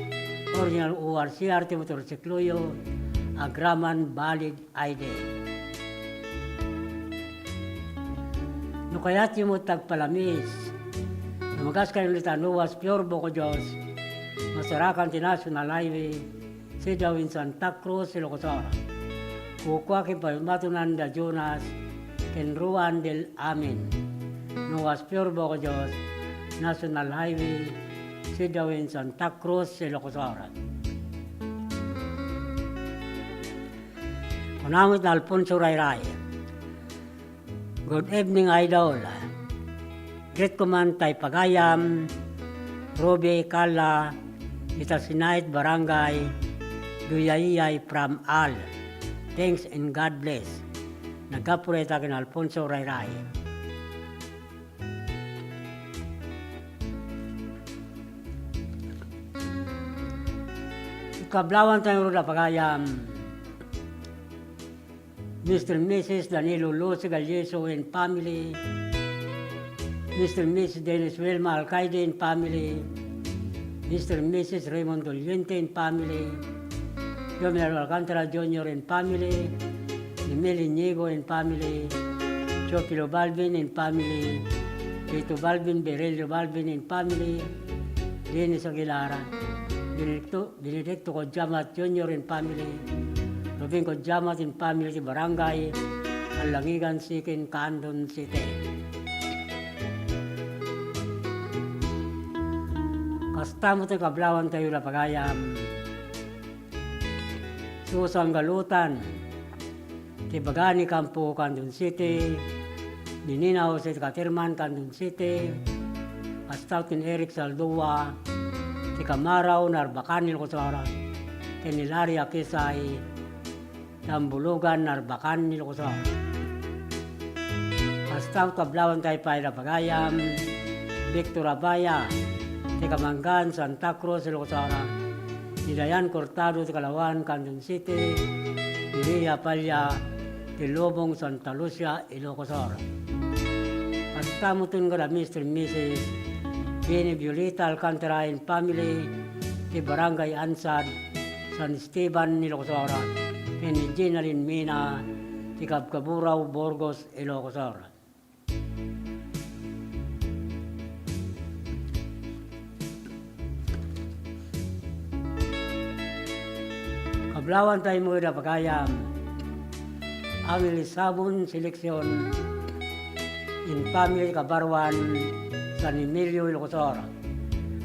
original O R C R ti motorsikloyo, agraman valid I D. No kayatyo met ti agpalamiis, no magaskan ita Noah's Pure Bocodios, masarakan ti National Highway, sida wen Santa Cruz, Ilocos Sur. Kukua ken pamatunan da Jonas ken Ruan del Amin. Noah's Pure Bocodios, National Highway, sida wen Santa Cruz, Ilocos Sur. Kuna met ni Alfonso Rayray, "Good evening, Idol. Greet ko man tay pagayam, Ruby, Carla, ita Sinait Barangay, Duyayay from Al. Thanks and God bless." Naggapu dayta ken Alfonso Rayray. Kablawan tayo da pagayam. Mister and Missus Danilo Lucy Galyeso and family, Mister and Missus Dennis Wilma Alcaide and family, Mister and Missus Raymond Doliente and family, Jomel Alcantara Junior and family, Emil Inigo and family, Teofilo Balvin and family, Tito Balvin, Berelio Balvin and family, Dennis Aguilar, Benedicto, Benedicto Codiamat Junior and family, Ruben Codiamat and family ti Barangay Alangigan Second, Candon City. Kasta met ti kablawan tayo da pagayam. Susan Galutan, ti baga ni Campo, Candon City, ni Nina Jose ti Caterman, Candon City, kasta ken Eric Saldua, ti Camaraw, Narbacan, Ilocos Sur, ken Hilaria Kisay, Tambulugan, Narbacan, Ilocos Sur. Kasta kablawan tayo pay da pagayam, Victor Abaya, ti Kamangan, Santa Cruz, Ilocos Sur, ni Dayan Cortado, ti Kalawan, Candon City, Maria Palla, ti Lubong, Santa Lucia, Ilocos Sur. Kasta met kada Mister and Missus Jenny Violeta Alcantara and family, ti Barangay Ansad, San Esteban, Ilocos Sur, ken ni Gina Linmina, ti Kabkaburao, Burgos, Ilocos Sur. Kablawan tayo met da pagayam. Angel Sabon Selection and family, Kabaruan, San Emilio, Ilocos Sur.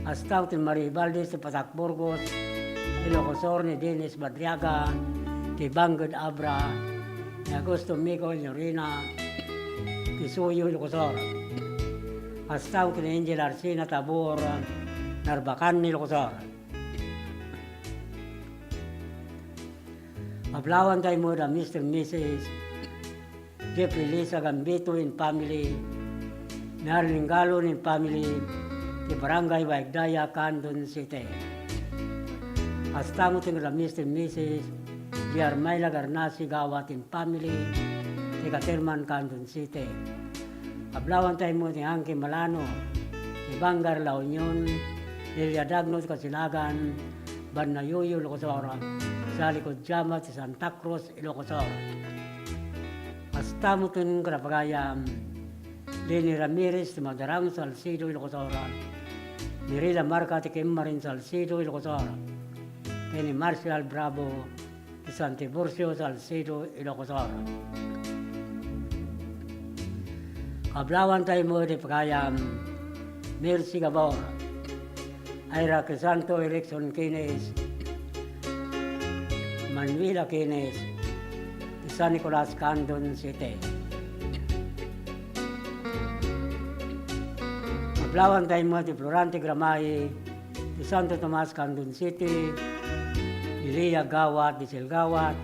Kasta ken Marie Valdez ti Patak, Burgos, Ilocos Sur, ni Dennis Badriaga, ti Bangked Abra, ni Augusto Mico Llorina, ti Suyo, Ilocos Sur. Kasta ken Angel Arsina Tabor, Narbacan, Ilocos Sur. Kablawan tayo met da Mister and Missus Jeffrey Lisa Gambito and family, ni Arlene Galon and family, ti Barangay Baigdaya, Candon City. Kasta met kada Mister and Missus J R Myla Garnasi Gawat and family, ti Caterman, Candon City. Kablawan tayo met ni Angki Malano, ti Bangar, La Union, Lilia Dagno ti Kasilagan, Banna Yuyu, Ilocos Sur, Sally Codiamat ti Santa Cruz, Ilocos Sur. Kasta met kada pagayam, Leni Ramirez ti Madarang, Salcedo, Ilocos Sur, Mirela Marca ti Kemmarin, Salcedo, Ilocos Sur, ken ni Marcial Bravo ti San Tiburcio, Salcedo, Ilocos Sur. Kablawan tayo met da pagayam, Mercy Gabor, Ira Crisanto, Erickson Kines, Manuela Kines, ti San Nicolas, Candon City. Kablawan tayo met da Florante Gramay, ti Santo Tomas, Candon City, ni Lia Gawat, Giselle Gawat,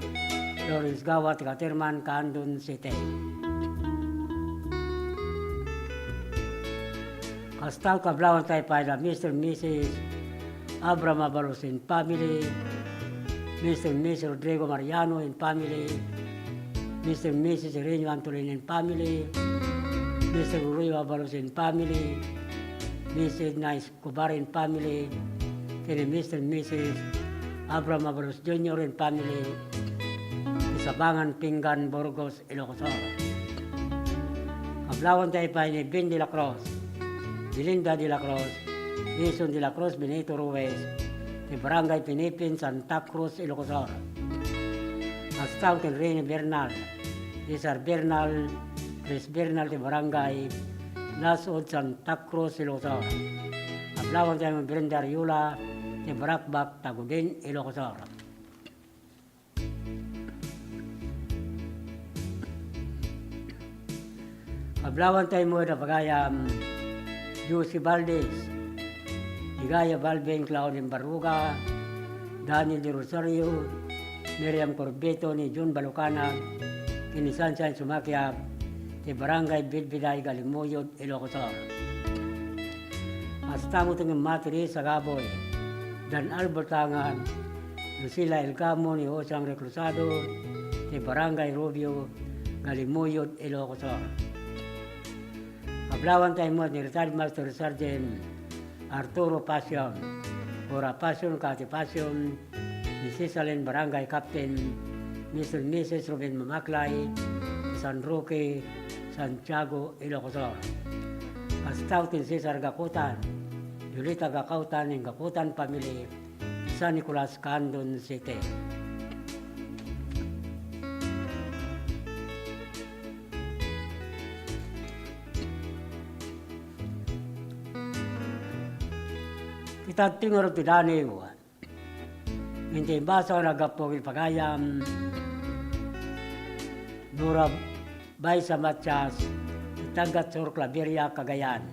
Lawrence Gawat, Caterman, Candon City. Kasta, kablawan tayo pay da Mister and Missus Abraham Abalos and family, Mister and Missus Rodrigo Mariano and family, Mister and Missus Sereno Antolin and family, Mister Ruyo Abalos and family, Missus Nice Kubarin family, ken ni Mister and Missus Abraham Abalos Junior and family, ti Sabangan Pinggan, Burgos, Ilocos Sur. Kablawan tayo pay ni Ben de la Cruz, Belinda de la Cruz, Jason de la Cruz, Benito Ruiz, ti Barangay Pinipin, Santa Cruz, Ilocos Sur. Kasta ken Rene Bernal, Cesar Bernal, Chris Bernal, ti Barangay Nasud, Santa Cruz, Ilocos Sur. Kablawan tayo ni Brenda Ariola, ti Baracbac, Tagudin, Ilocos Sur. Kablawan tayo met a pagayam, Josie Valdez, Ligaya Balbing, Claudine Barruga, Daniel de Rosario, Miriam Corbito, ni Jun Balucanag, ken ni Sunshine Sumakiab, ti Barangay Bidbiday, Galimuyod, Ilocos Sur. Kasta met ti Mama Teresa Gaboy, Dan Albert Tangan, Lucila Elcamo, ni Jose Angel Cruzado, ti Barangay Rubio, Galimuyod, Ilocos Sur. Kablawan tayo met ni Retired Master Sergeant Arturo Pasion, Cora Pasion, Cathy Pasion, ni Cisalin, Barangay Captain, Mister and Missus Ruben Mamaklay, San Roque, Santiago, Ilocos Sur. Kasta ken Cesar Gakutan, Julita Gakutan, and Gakutan family, San Nicolas, Candon City. Ita ti ngarud ti daniw. Iti basa nga naggapu iti pagayam, Nora Baisa Matias, ti taga Sur Claveria, Cagayan.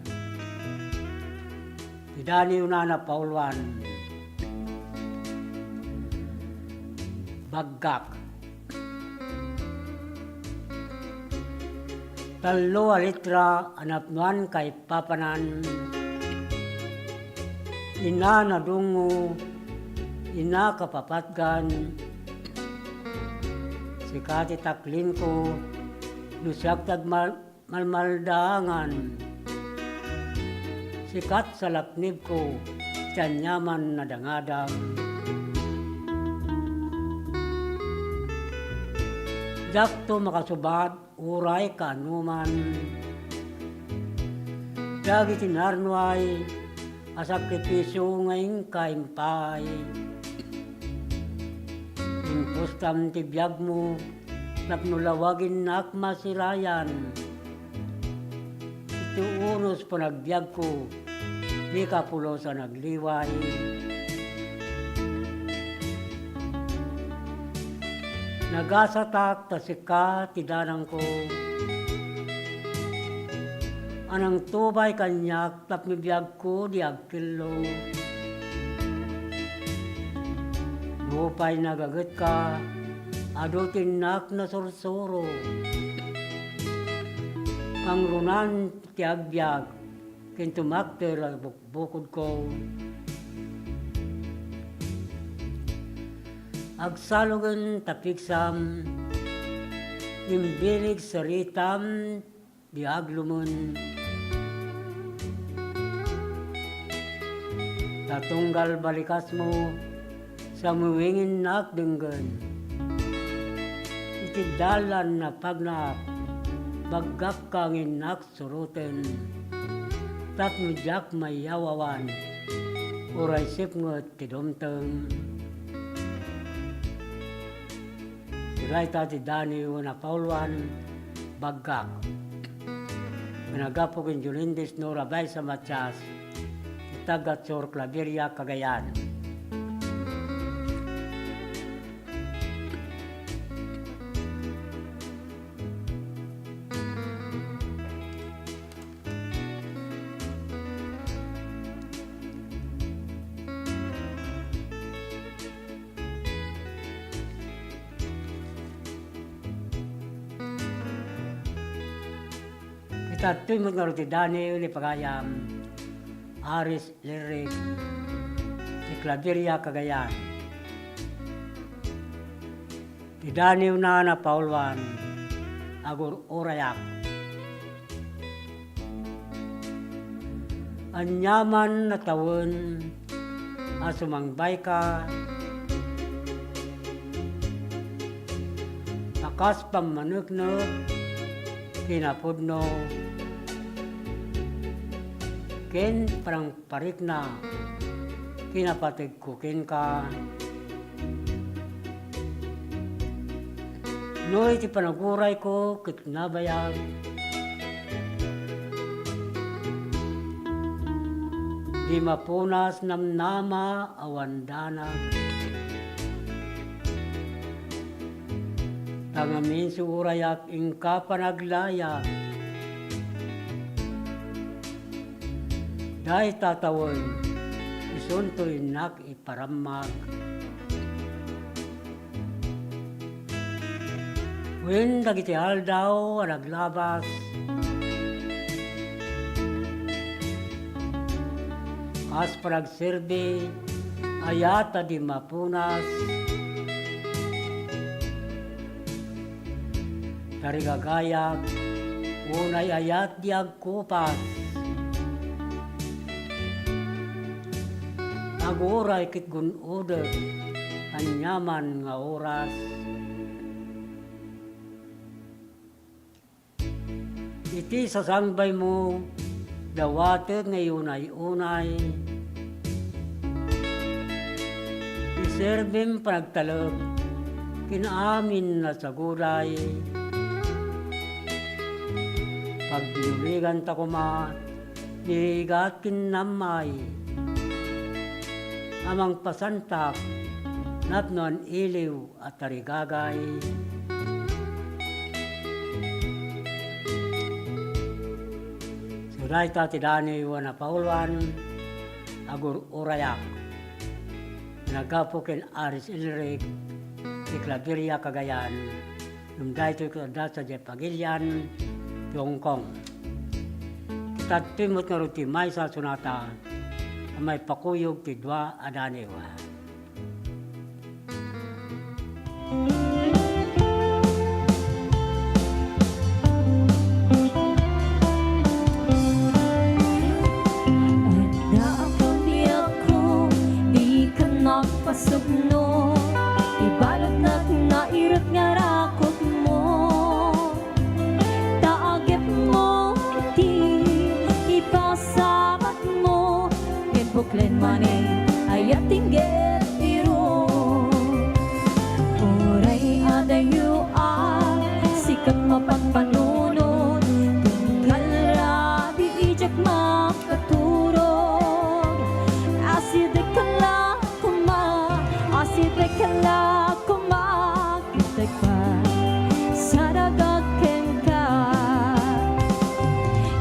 Ti daniwna a napauluan, Baggak. Tallo a litra a napnoan kaipapanan, ina nadungngo, ina kapapatgan, sika ti taklingko, no siak ti agmal-, malmaldaangan. Sika ti salaknibko, ti aniaman nadangadang. Diakto makasubat uray kaanoman dagiti narnuay a sakripisio nga inka impaay. Impustam ti biagmo tapno lawaginnak masirayan. Iti unos panagbiagko, dika pulos a nagliway. Nagasatak ta sika ti danangko. A nangtubay kaniak tapno biagko di agkillo. Nupay nagagetka, adu ti innak nasursuro. Kangrunan ti agbiag, ken tumakder a bukbukodko. Agsalugen ta pigsam, imbilig saritam, di aglumen. Ta tunggal balikasmo, samuinginnak denggen. Iti dalan napagnak, baggakka nga innak suroten. Tapno diak mayaw-awan, uray sipnget ti dumteng. Dayta ti daniw a napauluan, Baggak. Nga naggapu ken Jolindis Nora Baisa Matias, ti taga Sur Claveria, Cagayan. Daytoy met ngarud ti daniw ni pagayam, Aris Lirrig, ti Claveria, Cagayan. Ti daniwna a napauluan, agur-urayak. Aniaman a tawen a sumangbayka a kas pammaneknek, kinapudno, ken parang parikna, kinapategko kenka. No iti panagurayko ket nabayag, di mapunas namnama awan danag. Ta ngamin surayak inka panaglayag. Dayta tawen, isunto innak iparammag. Wen dagiti aldaw a naglabas, kas panagserbi, ayat a di mapunas. Tarigagayag, unay ayat di agkupas. Aguray ket gun-odek aniaman nga oras. Iti sasangbaymo, dawatek nga iunay-unay. Iserbim panagtalek ken amin a saguday. Pagbinuliganta koma ni rigat ken nammay a mangpasantak napno an iliw a tarigagay. So, dayta ti daniw a napauluan, agur-urayak. Naggapu ken Aris Elric, ti Claveria, Cagayan, ngem daytoy ket adda sadiay pagilian ti Hong Kong. Ket daytoy met ngarud ti maysa a sonata a maipakuyog ti dua a daniw. Adda a kabiagko, dikan nagpasubno, ibaludnak nga irek nga rakutmo. Ta agepmo iti ipasabatmo, ket buklen manen, ayat inggep iruk. Uray adayo a sikat mapagpanunot, ken kalra ti idiak makaturog. Asidek la koma, asidek la koma, ket agpagsaragak kenka.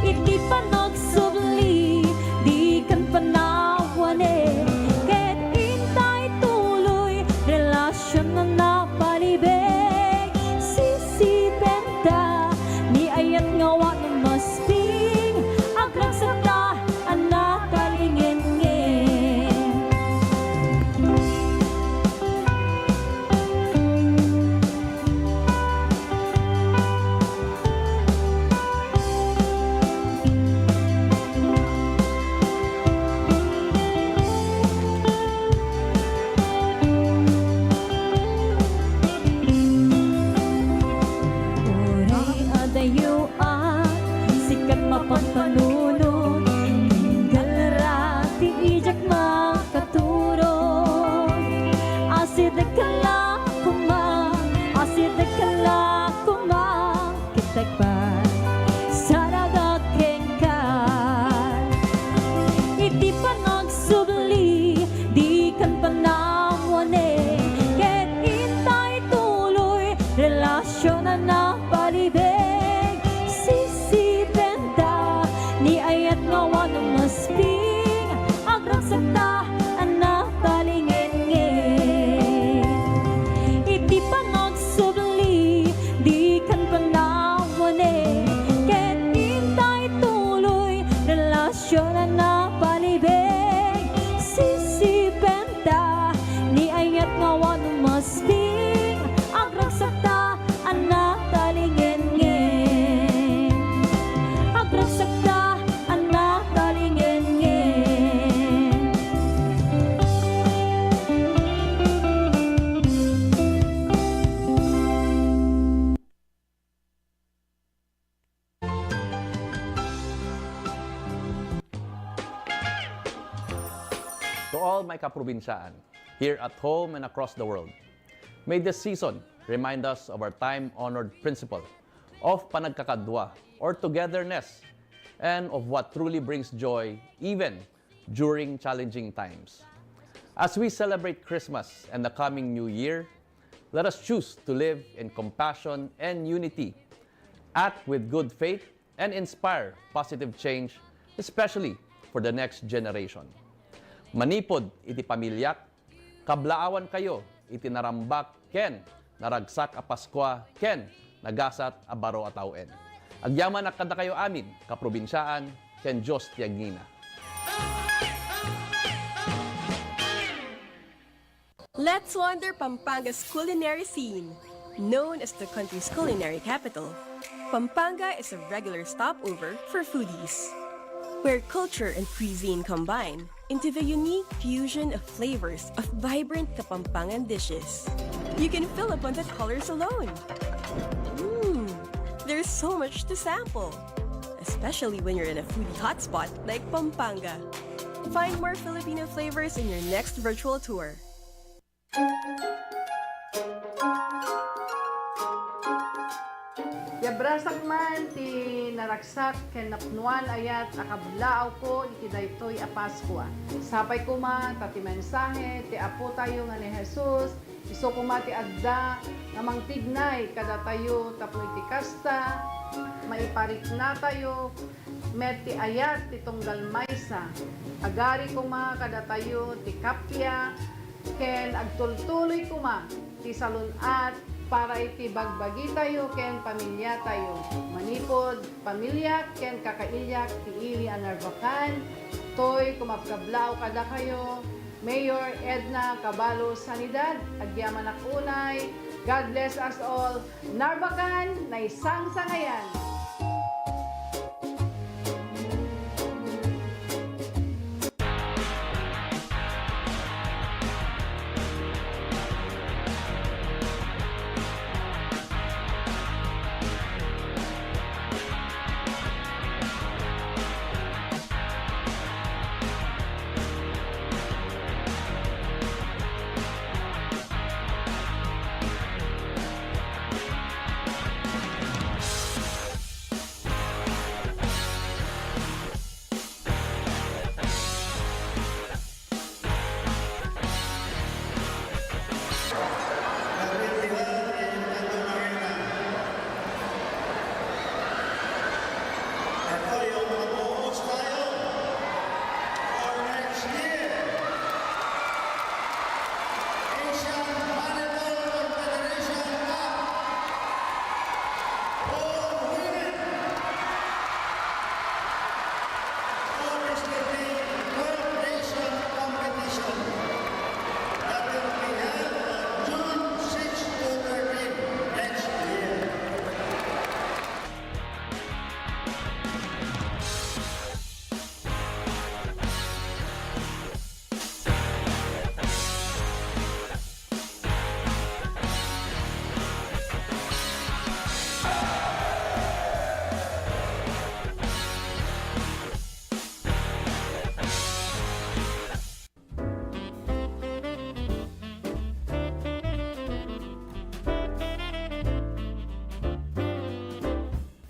Iti panagsubli, dikan panawanen, ket intay tuloy relasion a napalibeg. Sisipenta, ni ayat nga awan masping, agragsakta a nakalingengen. Uray adayo a sikat mapagpanunot, tinggal ra ti idiak makaturog. Asidek la koma, asidek la koma, ket agpagsaragak kenka. Iti panagsubli, dikan panawanen, ket intay tuloy relasion a napalibeg. Sisipenta, ni ayat nga awan masping, agragsakta a nakalingengen. my kaprobinsyaan, here at home and across the world. May this season remind us of our time-honored principle of panagkakadua or togetherness and of what truly brings joy even during challenging times. As we celebrate Christmas and the coming New Year, let us choose to live in compassion and unity, act with good faith, and inspire positive change, especially for the next generation. Manipud iti pamiliak, kablaawankayo iti narambak ken naragsak a Paskua ken nagasat a baro a tawen. Agyamanak kadakayo amin, kaprobinsyaan, ken Dios ti agngina. Let's wander Pampanga's culinary scene. Known as the country's culinary capital, Pampanga is a regular stopover for foodies, where culture and cuisine combine into the unique fusion of flavors of vibrant Kapampangan dishes. You can fill up on the colors alone. Mmm, there's so much to sample, especially when you're in a foodie hotspot like Pampanga. Find more Filipino flavors in your next virtual tour. Yabrasak man ti naragsak ken napnoan a yat a kablaawko iti daytoy a Paskua. Sapay koma ta ti mensahe ti Apotayo nga ni Jesus, isu koma ti adda nga mangtignay kadatayo tapno iti kasta, maipariknatayo met ti ayat ti tunggal maysa. Agari koma kadatayo ti kappia, ken agtultuloy koma ti salun-at para iti bagbagitayo ken pamiliatayo. Manipud pamiliak ken kakailiak ti ili a Narvacan, toy kumabkablaaw kadakayo, Mayor Edna Caballo Sanidad, agyamanak unay. God bless us all. Narvacan, naisangsangayan!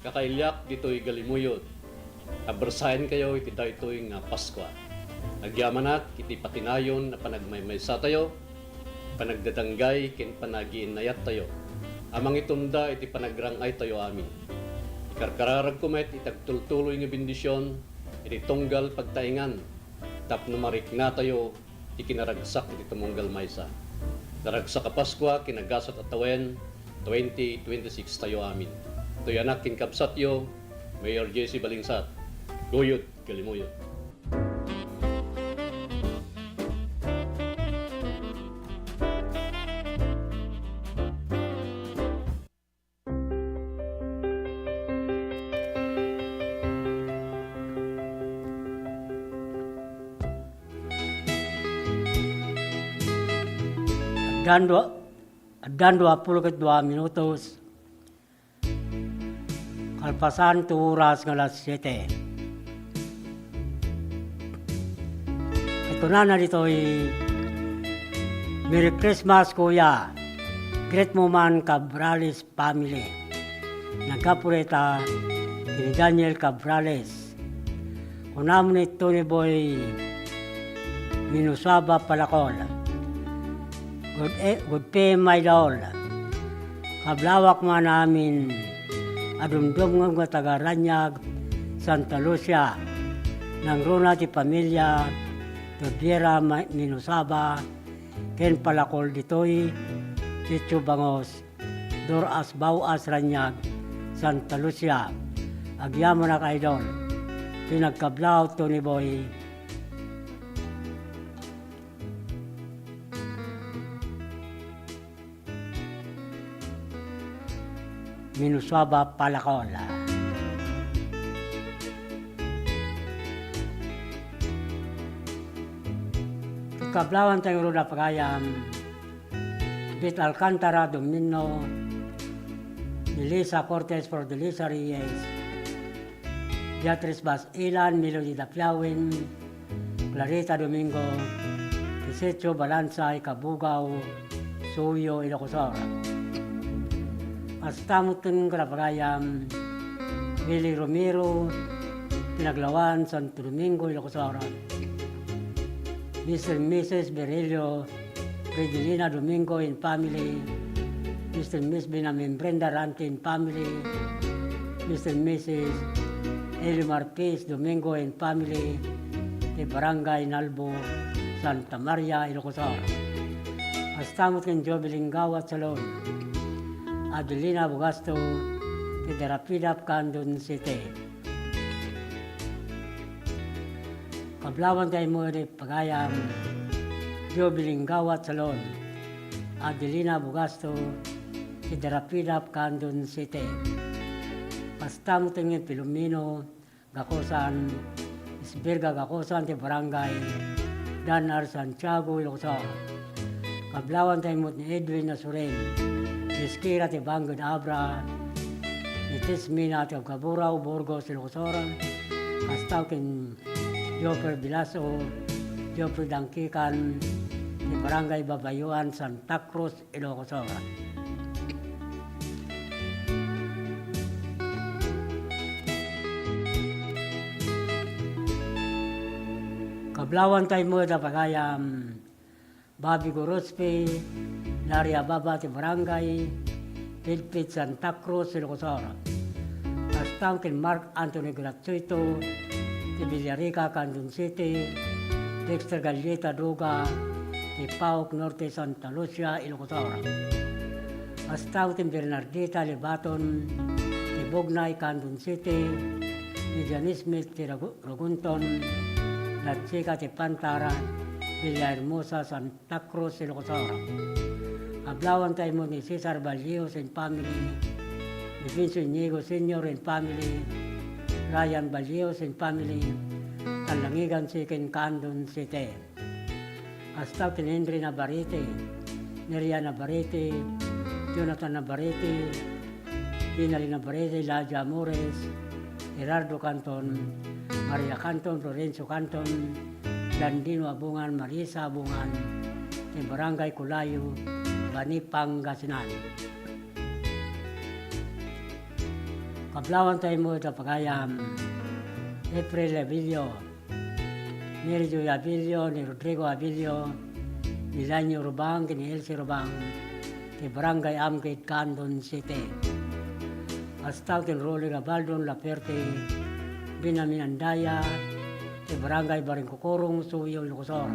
Kakailiak ditoy Galimuyod, abersaenkayo iti daytoy nga Paskua. Agyamanak iti patinayon a panagmaymaysatayo, panagdadanggay ken panagiinnayattayo a mangitunda iti panagrang-aytayo amin. Ikarkararagko met iti agtultuloy nga bendision iti tunggal pagtaengan tapno mariknatayo ti kinaragsak iti tumunggal maysa. Naragsak a Paskua ken agasat a tawen twenty twenty-six tayo amin. Toy anak ken kabsatyo, Mayor J C Balingsat, Guyod, Galimuyod. Addan dua, addan dua pulo ket dua minutos. Kalpasan ti oras nga alas siete. Ket Kunana ditoy, "Merry Christmas, Kuya. Greet mo man Cabrales family." Naggapu dayta ken ni Daniel Cabrales. Kunam ni Tony Boy Minusuaba Palakol. Good, e-, good P M, my idol. Kablawak man amin a dumdumngem nga taga Raniag, Santa Lucia. Nangruna ti pamilia Tobiera Ma-, Minusuaba ken Palakol ditoy Sitio Bangos, Dor-as Bau-as, Raniag, Santa Lucia. Agyamanak, idol. Pinagkablaw, Tony Boy. Minusuaba Palakol. Kablawan tayo runa pagayam, Bit Alcantara Domino, ni Lisa Cortez for the Lisa Reyes, Beatrice Bas Ilan, Melody Dapiawin, Clarita Domingo, ti Sitio Balansay, Kabugao, Suyo, Ilocos Sur. Kasta met ken kadagiti pagayam, Willie Romero, Pinaglawan, Santo Domingo, Ilocos Sur. Mister and Missus Berelio, Fredilina Domingo and family, Mister and Miss Benjamin Brenda Rante and family, Mister and Missus Elimar P S Domingo and family, ti Barangay Nalbo, Santa Maria, Ilocos Sur. Kasta met ken Joby Linggawa Salon, Adelina Bugasto, ti Darapidap, Candon City. Kablawan tayo mo iti pagayam, Joby Linggawa Salon, Adelina Bugasto, ti Darapidap, Candon City. Kasta met ken Filomeno Gacosan, Isbirga Gacosan, ti Barangay Dan R. Santiago, Ilocos Sur. Kablawan tayo met ni Edwin Nasurin, Iskira ti Bangked Abra, ni Tismina ti Abcaburao, Burgos, Ilocos Sur. Kasta ken Joffer Bilaso, Joffer Dangkikan, ti Barangay Babayuan, Santa Cruz, Ilocos Sur. Kablawan tayo met a pagayam, Bobby Gorospe, Laria Baba ti Barangay Pilpit, Santa Cruz, Ilocos Sur. Kasta ken Mark Anthony Gratuito ti Villarica, Candon City, Dexter Galleta Duga ti Paok Norte, Santa Lucia, Ilocos Sur. Kasta ken Bernardita Lebaton ti Bugnay, Candon City, ni Janice Smith ti Ragu-, Rugunton, Latsika ti Pantara, Villahermosa, Santa Cruz, Ilocos Sur. Kablawan tayo met ni Cesar Ballios and family, ni Vince Inigo Senior and family, Ryan Ballios and family, Talangigan Second, Candon City. Kasta ken Henry Navarrete, Neria Navarrete, Jonathan Navarrete, Dinali Navarrete, Ladia Amores, Gerardo Canton, Maria Canton, Florencio Canton, Landino Abungan, Marisa Abungan, ti Barangay Culayo, Bani, Pangasinan. Kablawan tayo met a pagayam, April Avilio, Mary Joy Avilio, ni Rodrigo Avilio, ni Lanyo Rubang, ni Elsie Rubang, ti Barangay Amkid, Candon City. Kasta ken Rolly Gabaldon Laperte, Benjamin Andaya, ti Barangay Baringkukurong, Suyo, Ilocos Sur.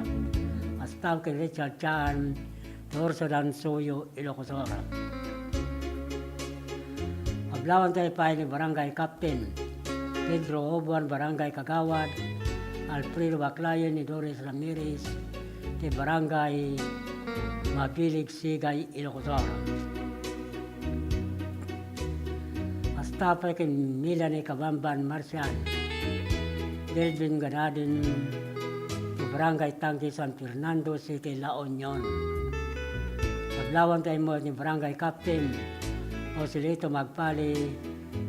Kasta ken Richard Chan, Torsodan, Suyo, Ilocos Sur. Kablawan tayo pay ni Barangay Captain Pedro Obuan, Barangay Kagawad Alfredo Baclayon, ni Doris Ramirez, ti Barangay Mabilig, Sigay, Ilocos Sur. Kasta pay ken Melanie Kabamban Marcial, Delvin Ganadin, ti Barangay Tangke, San Fernando City, La Union. Kablawan tayo met ni Barangay Captain Joselito Magpali,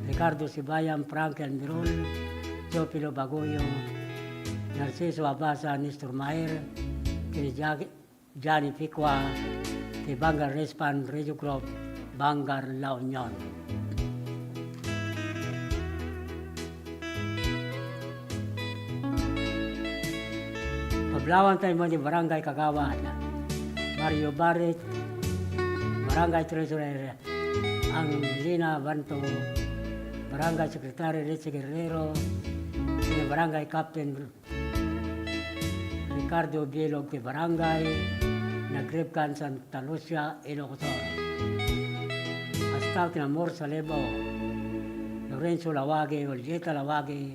Ricardo Sibayan, Frankie Almirol, Teofilo Baguyo, Narciso Abasa, Nestor Mair, ken ni Ja-, Johnny Picua, ti Vanguard Respan Radio Group, Vanguard La Union. Pablawan tayo mo ni Barangay Kagawad, Mario Barit, Barangay Treasurer, Angelina Banto, Barangay Secretary Richie Guerrero, ni Barangay Captain Ricardo Bilog ti Barangay Nagribkan, Santa Lucia, Ilocos Sur. Hasta ken Amor Salebo, Lorenzo Lawagi, Julieta Lawagi,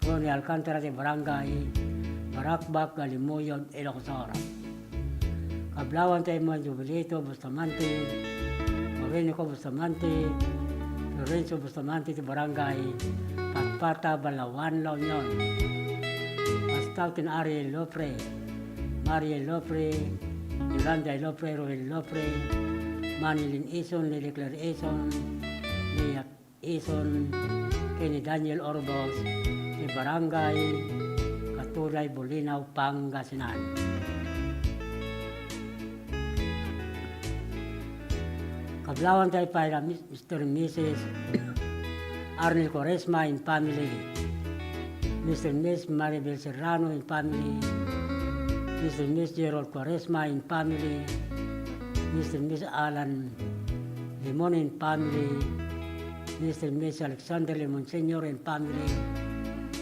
Ronnie Alcantara ti Barangay Barakbak, Galimuyod, Ilocos Sur. Kablawan tayo mo Jubilito Bustamante, Orinico Bustamante, Lorenzo Bustamante ti Barangay Patpata, Balawan, La Union. Hasta ken Ariel Lopre, Mariel Lopre, Yolanda Lopre, Roel Lopre, Manilyn Ison, Lily Claire Ison, Lia Ison, ken ni Daniel Orbos, ti Barangay Katuday, Bolinao, Pangasinan. Kablawan tayo pay la Mis-, Mister and Missus Arnel Cuaresma and family, Mister and Miss Maribel Serrano and family, Mister and Miss Gerald Cuaresma and family, Mister and Miss Alan Limon and family, Mister and Miss Alexander Limon Senior and family,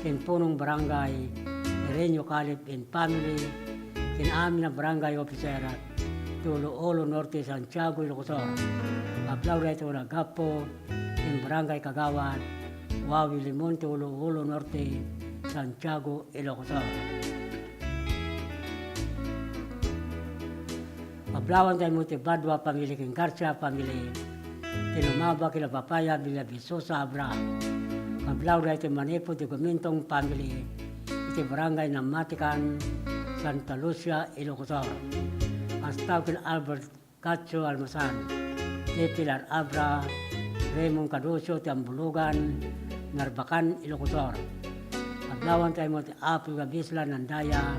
ken punong barangay Renyo Calip and family, ken amin a barangay officer ti Ulu-Ulu Norte, Santiago, Ilocos Sur. Kablaw daytoy a naggapu ken Barangay Kagawad Wawi Limon ti Ulu-Ulu Norte, Santiago, Ilocos Sur. Kablawan tayo mo ti Badua family ken Garcia family, ti lumaba ken Papaya Villavisosa Abra. Kablaw daytoy manipud ti Gumintong family iti Barangay Namatikan, Santa Lucia, Ilocos Sur. Hasta ken Albert Cacho Almasan, ti Pilar Abra, Raymond Caducio ti Ambulugan, Narbacan, Ilocos Sur. Kablawan tayo mo ti Apo Gabisla Nandaya,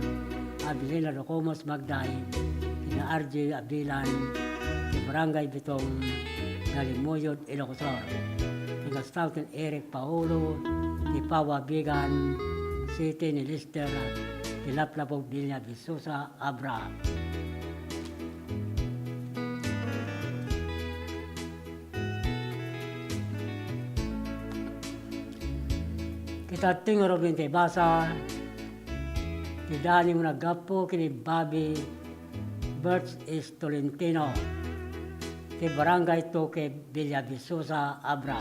Abilina Docomos Magday, ken R J Abilan, ti Barangay Bitong, Galimuyod, Ilocos Sur. Ken hasta ken Eric Paolo, ti Pawabigan City ni Lester, ti Laplapo Villavisosa Abra. Kita ti ngarud ti basa, ti daniw naggapu ken ni Bobby Birch is Tolentino, ti Barangay Tuque, Villavisosa, Abra.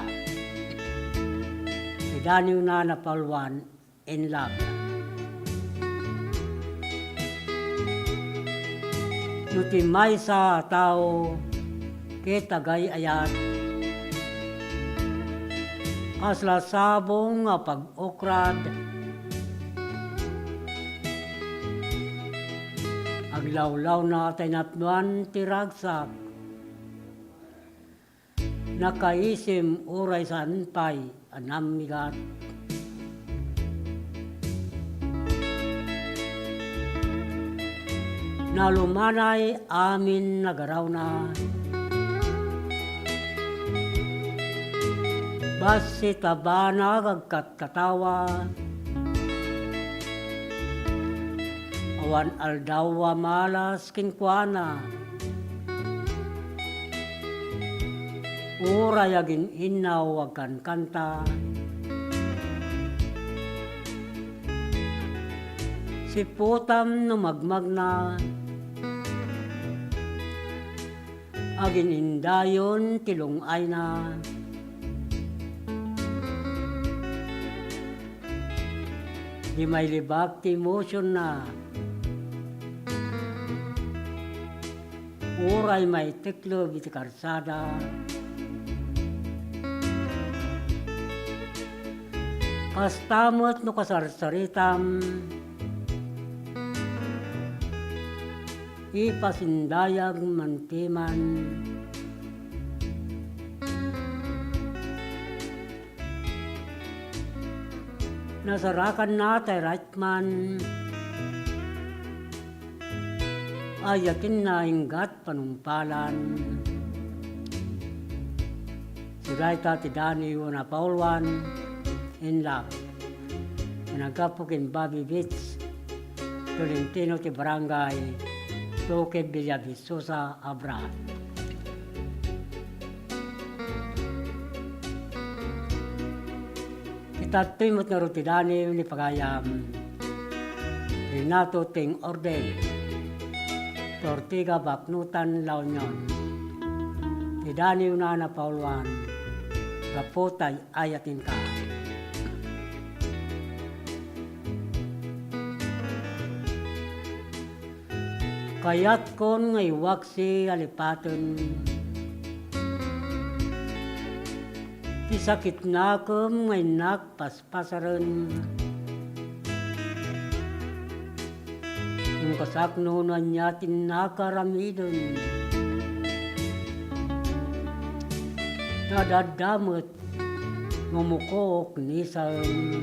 Ti daniwna napauluan, in love. No ti maysa a tao ket agay-ayat, kasla sabong a pag-ukrad, aglawlawna ta inapnoan ti ragsak. Nakaisim uray saan pay a nammigat. Nalumanay amin nagarawna. Bassit a banag agkatkatawa. Awan aldaw a malas kenkuana. Uray agin-innaw agkankanta. Siputam no magmagna. Agin-indayon ti lung-ayna. Di mailibak ti emosionna. Uray maitekleb iti karsada. Kasta met no kasarsaritam, ipasindayag man ti man. Nasarakanna tay right man, ayatenna inggat panungpalan. Siak dayta ti Daniw a napauluan, in love, a naggapu ken Bobby Beach, Tolentino ti barangay, Duque Villavicosa, Abra. Ita ditoy met ngarud ti Daniw ni pagayam Renato Ting Orden, ti Ortega, Baknotan, La Union. Ti Daniwna a napauluan, gapu tay ayatenka. Kayatkon nga iwaksi a lipaten ti sakitnakem nga innak paspasaren. Ngem kasakno no ania ti innaka aramiden. Ta adda met nga umukook ni Sam.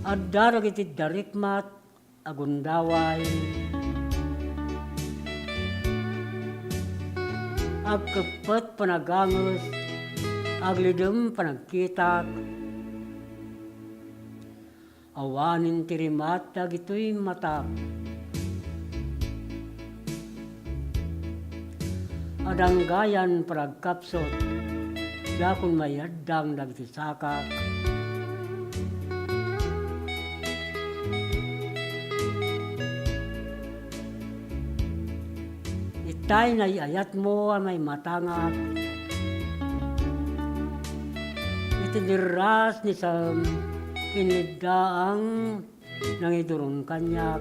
Adda dagiti darikmat a gundaway, agkeppet panaganges, aglidem panagkitak. Awanen ti rimat dagitoy matak. Adanggayan paragkapsut, diakon mayaddang dagiti sakak. Itay nay-ayatmo a maimatangak. Iti nirras ni Sam, kiniddaang nangidurong kaniak.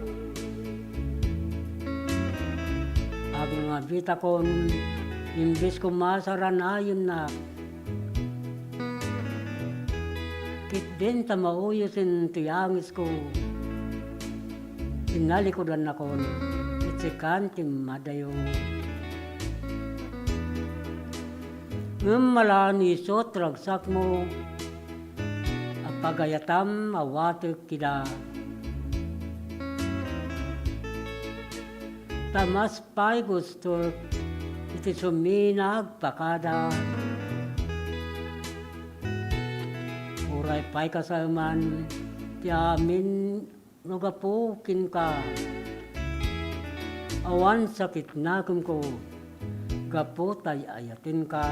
Agnanabitakon, imbes koma saranayennak. Ketdin ta mauyosen ti angesko, sinallikudannakon ket sikan ti madayo. Ngem malaan isu ti ragsakmo a pagayatam a watek kida. Ta mas pay gustok iti suminag pakada. Uray pay kasaeman ti amin no gapu kenka. Awan sakitnakemko gapu tay ayatenka.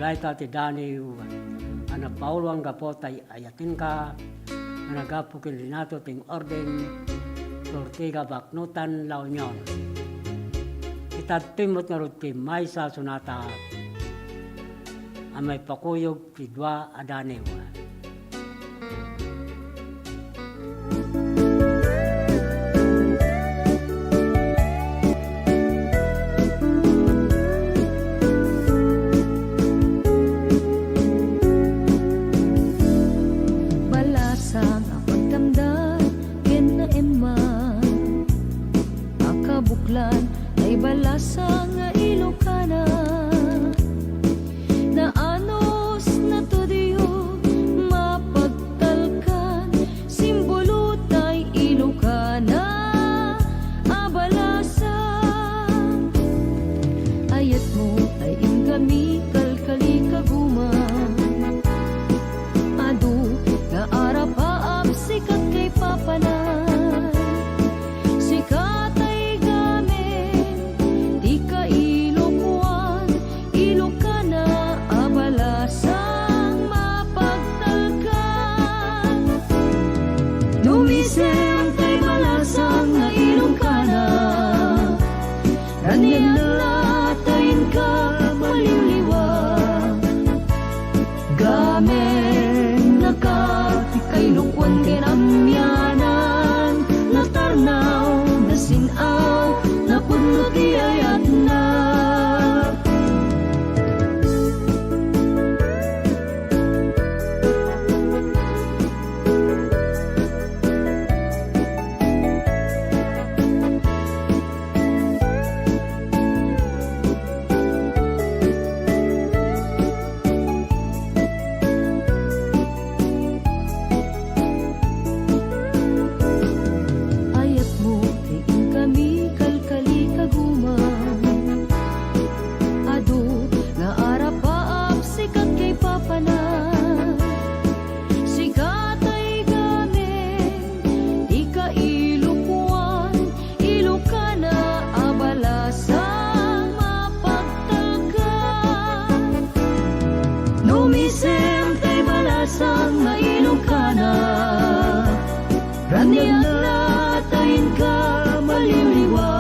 Dayta ti Daniw a napauluan gapu tay ayatenka, a naggapu ken Renato Ting Orden, Ortega, Baknotan, La Union. Ita ditoy met ngarud ti maysa a sonata a maipakuyog ti dua a Daniw. Balasang a pagtamdan ken naemma a kabuklan, ay balasang nga Ilokana. Naanus, natudio, mapagtalkan, simbolo tay Ilokana a balasang. Ayatmo ay inggami kalkalikaguma. Adu nga arapaap, sika kaipapanan. Sika tay gamin ti Inka maliwliwa,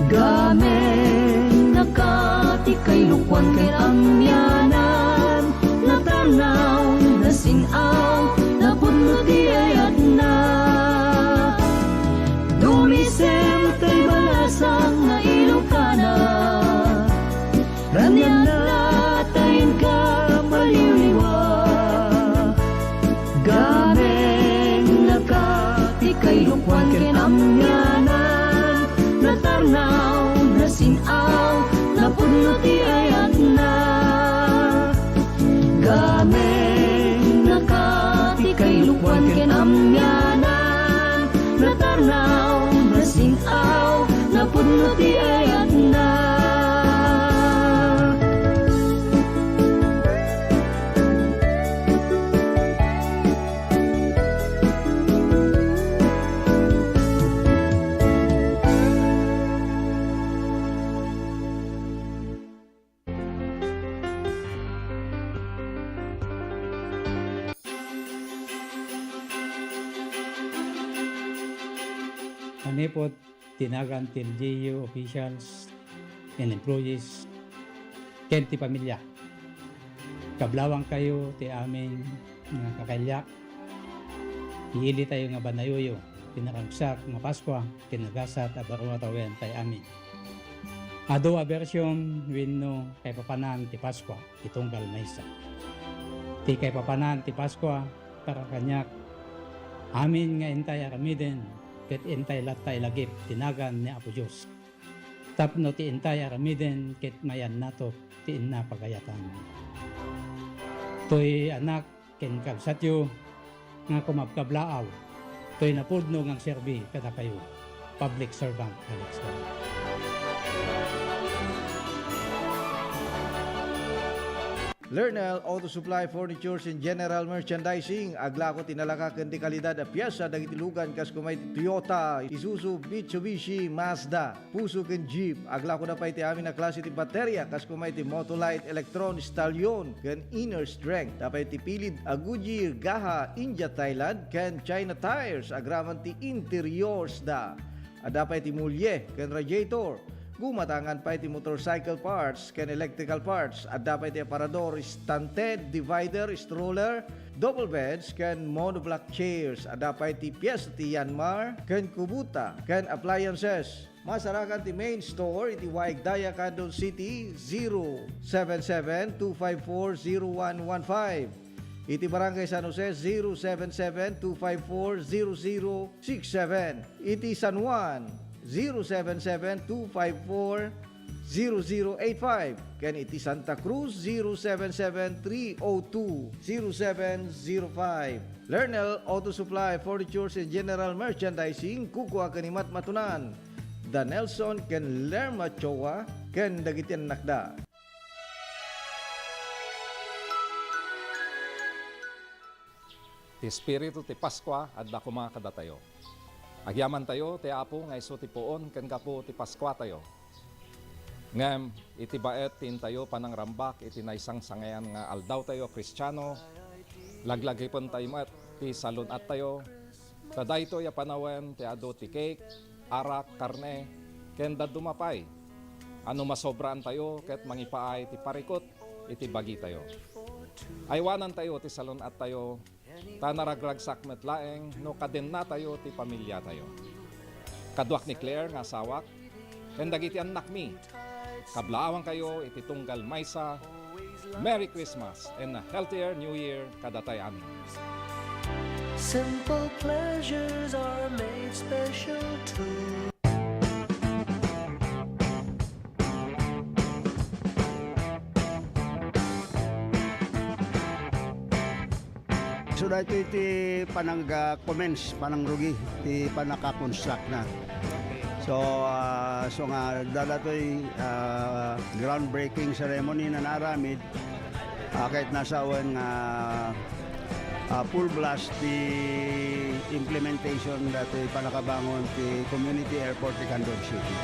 gameng naka ti kailukoan ken amianan, natarnaw, nasin-aw, napudno ti ayatna. Dumisem tay balasang nga Ilocana, Ranianna ta inka maliwliwa. Gameng naka ti kailukoan ken amianan, natarnaw, nasin-aw, napudno ti ayatna. Gameng naka ti kailukoan ken amianan, natarnaw, nasin-aw, napudno ti ayatna. Manipud ti nagan ti L G U officials and employees ken ti pamilia. Kablawankayo ti amin nga kakailia. Iilitayo nga banayoyo ti naragsak nga Paskua ken nagasat a baro a tawen tay amin. Adu a version wenno kaipapanan ti Paskua ti tunggal maysa. Ti kaipapanan ti Paskua para kaniak, amin nga intay aramiden ket intay latta ilagip ti nagan ni Apo Dios, tapno ti intay aramiden ket mayannato ti inna pagayatan. Toy anak ken kabsatyo nga kumabkablaaw, toy napudno nga agserbi kadakayo, public servant Alex Wan. Lernel Auto Supply Furnitures and General Merchandising, aglako ti nalaka ken ti kalidad a piesa dagiti lugan kas kumay ti Toyota, Isuzu, Mitsubishi, Mazda, Fuso ken Jeep. Aglakoda pay ti amin a klase ti bateria, kas kumay ti Motolite, Electron, Stallion, ken Inner Strength. Adda pay ti pilid a Goodyear, Gaha, India, Thailand, ken China tires, agraman ti interiors da. Adda pay ti mulye ken radiator. Gumatangan pay ti motorcycle parts ken electrical parts. Adda pay ti aparador, stanted, divider, stroller, double beds, ken monoblock chairs. Adda pay ti pies ti Yanmar ken Kubota ken appliances. Masarakan ti main store iti Waig Daya, Candon City, zero seven seven two five four zero one one five. Iti Barangay San Jose, zero seven seven two five four zero zero six seven. Iti San Juan, zero seven seven two five four zero zero eight five. Ken iti Santa Cruz, zero seven seven three oh two zero seven zero five. Lernel Auto Supply, Furnitures and General Merchandising, kukua ken ni Matmatunan, da Nelson ken Lerma Choa, ken dagiti annakda. Ti espiritu ti Paskua adda koma kadatayo. Agyamantayo ti Apo nga isu ti puon ken gapu ti Paskuatayo. Ngem iti baet ti intayo panangrambak iti naisangsangayan nga aldawtayo a Kristiano, laglagipentayo met ti salun-attayo, ta daytoy a panawen ti adu ti cake, arak, karne, ken dadduma pay a no masobraantayo ket mangipaay ti parikut iti bagitayo. Aywanantayo ti salun-attayo, ta naragragsak met laeng no kadennatayo ti pamiliatayo. Kaduak ni Claire nga asawak, ken dagiti annakmi, kablaawankayo iti tunggal maysa. Merry Christmas and a healthier New Year kadatayo amin. Simple pleasures are made special too. So, daytoy ti panag-, ah, comments, panangrugi ti pannaka-construct na. So, ah, so nga, daytoy, ah, groundbreaking ceremony nga naaramid, ah, ket nasawen nga, ah, full blast ti implementation daytoy pannakabangon ti community airport ti Candon City.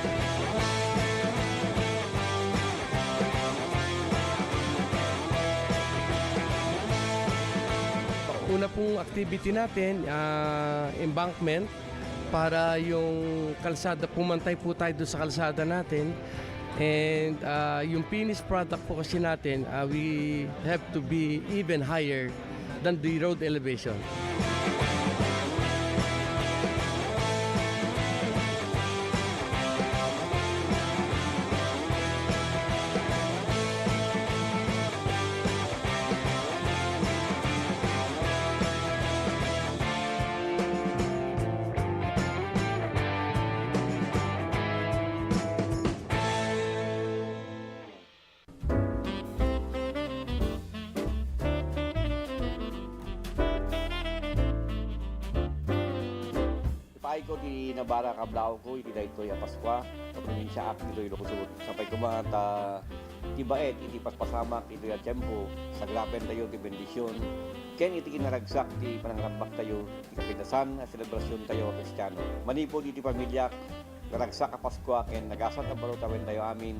Pong activity natin, ah, embankment para yung kalsada, pumantay po tayo doon sa kalsada natin. And, ah, yung finished product po kasi natin, ah, we have to be even higher than the road elevation. Ipaayko ti nabara, kablawko, iti daytoy a Paskua, ta probinsiaak ditoy Ilocos Sur. Sapay koma ta ti baet iti paspasamak itoy a tiempo, sagrapentayo ti bendision, ken iti kinaragsak ti panangrambaktayo, ti kapintasan a selebrasiontayo a Kristiano. Manipud iti pamiliak, naragsak a Paskua ken nagasat a baro tawentayo amin,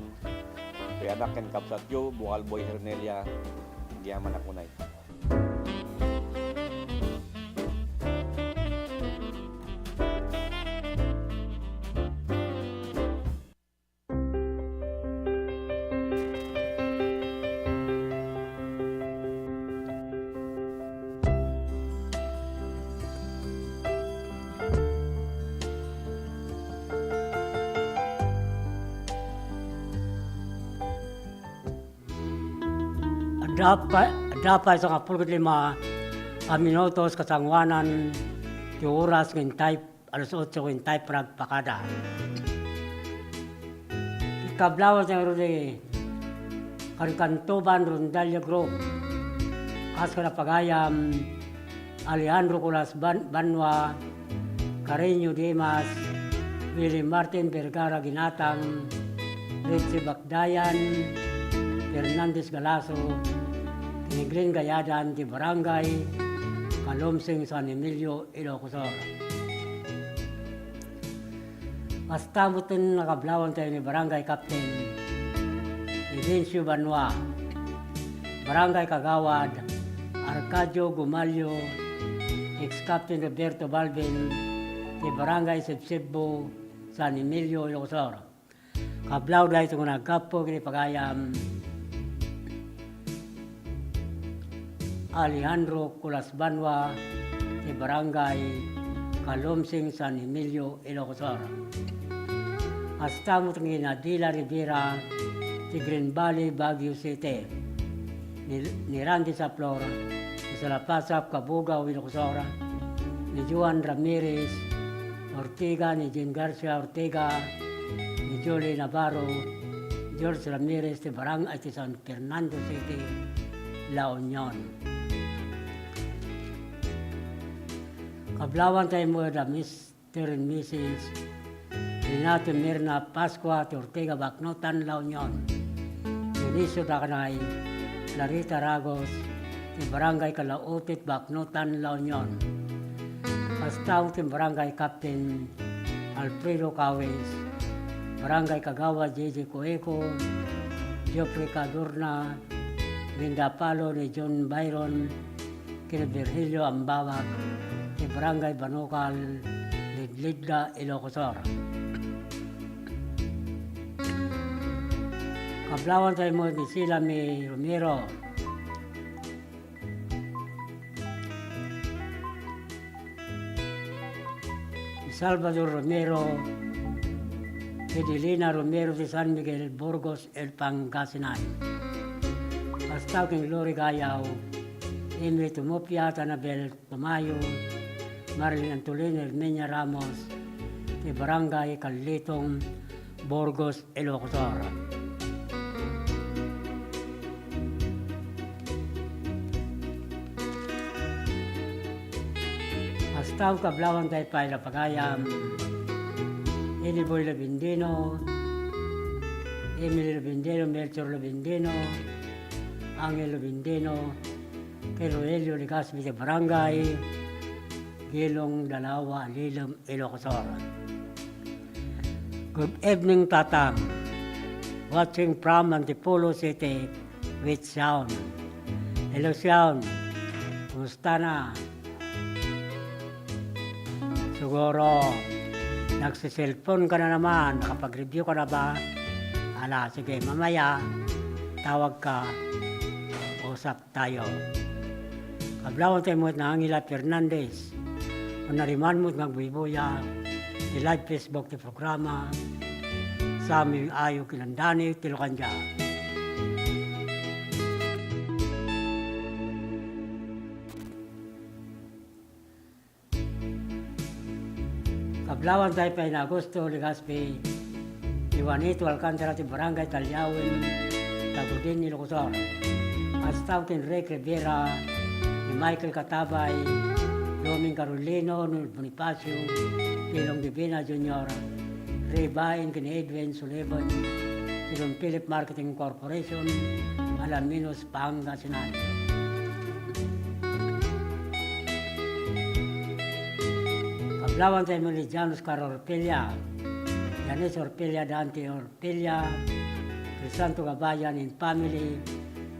toy anak ken kabsatyo, Bukalboy Hernelia, diay amannak unay. Adda pay, adda pay sangapulo ket lima a minutos kasangoanan ti oras nga intay alas otso ken intay panagpakada. Kablawan tayo rudi, Kankantoban Rondalia Group, kas kada pagayam, Alejandro Colas Ban-, Banua, Carreño Dimas, Willie Martin Vergara Ginatang, Richie Bakdayan, Fernandez Galaso, Niglin Gayadan ti Barangay Calumsing San Emilio, Ilocos Sur. Kasta met ti nakablawan tayo ni Barangay Captain Evencio Banua, Barangay Kagawad Arcadio Gumalio, ex-Captain Roberto Balvin, ti Barangay Sibsibbo, San Emilio, Ilocos Sur. Kablaw daytoy nga naggapu iti pagayam Alejandro Colas Banua ti Barangay Calumsing, San Emilio, Ilocos Sur. Kasta met ni Nadila Rivera ti Green Valley, Baguio City. Ni, ni Randy Saplor ti Salapasap, Cabugao, Ilocos Sur. Ni Juan Ramirez Ortega, ni Jean Garcia Ortega, ni Jolie Navarro, George Ramirez ti Barangay ti San Fernando City, La Union. Kablawan tayo met da Mister and Missus Renato Mirna Pascua ti Ortega, Bacnotan, La Union. Dionisio Dacanay, Clarita Ragos, ti Barangay Calautit, Bacnotan, La Union. Kasta ti Barangay Captain Alfredo Cawis, Barangay Kagawad J J Cueco, Geoffrey Cadorna, Linda Palo ni John Byron, ken Virgilio Ambawag, ti Barangay Banukal, Lidlidla, Ilocos Sur. Kablawan tayo mo ni Sila May Romero. Salvador Romero, Fidelina Romero ti San Miguel, Burgos, El Pangasinan. Kasta ken Glory Gayaw, Emily Tumupia, Tanabel Tumayo, Marilyn Antolin, Herminia Ramos, ti Barangay Kalitong, Burgos, Ilocos Sur. Kasta kablawan tayo pay la pagayam, Iniboy Labindino, Emily Labindino, Melchor Labindino, Angel Labindino, ken Rogelio Legaspi ti Barangay Gilong, Dalawa, Lilem, Ilocos Sur. Good evening, Tatang. Watching from Antipolo City with Xiaon. Hello, Xiaon. Kumusta na? Siguro, nagsiselpon ka na naman, nakapag-review ka na ba? Ala, sige, mamaya, tawag ka, usap tayo. Kablawanta met ni Angela Fernandez. Mannariman met nga agbuybuya, ti live Facebook ti programa, Sami Ayo Kinandani ti Lukandia. Kablawanta pay ni Augusto Legaspi, ni Juanito Alcantara ti Barangay Talyawen, Tagudin, Ilocos Sur. Kasta ken Rick Rivera, ni Michael Katabay, Doming Carolino, ni Bonifacio, Pilong Divina Junior, Ray Bain ken Edwin Sullivan, ti Don Philip Marketing Corporation, Alaminos, Pangasinan. Kablawanta met ni Jan Oscar Orpella, Janice Orpella, Dante Orpella, Crisanto Gabayan and family,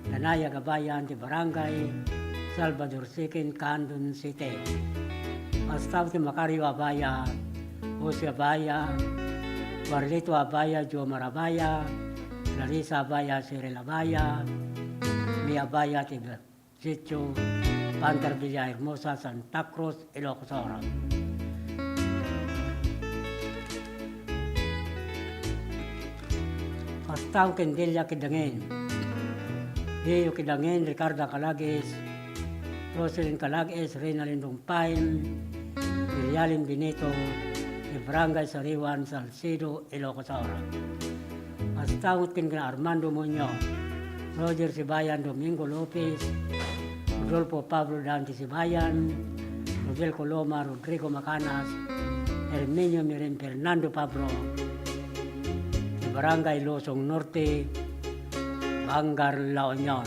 Danaya Gabayan ti Barangay Salvador Second, Candon City. Kasta ti Macario Abaya, Jose Abaya, Warlito Abaya, Jomar Abaya, Larissa Abaya, Cyril Abaya, Mia Abaya ti Sitio Panther, Villahermosa, Santa Cruz, Ilocos Sur. Kasta ken Delia Kidangin, Leo Kidangin, Ricarda Calagues, Roselyn Calagues, Reynalyn Rumpain, Mirialyn Benito, ti Barangay Sariwan, Salcedo, Ilocos Sur. Kasta met ken Armando Muñoz, Roger Sibayan, Domingo Lopez, Rodolfo Pablo, Dante Sibayan, Rodel Coloma, Rodrigo Macanas, Herminio Miren, Fernando Pablo, ti Barangay Luzon Norte, Bangar, La Union.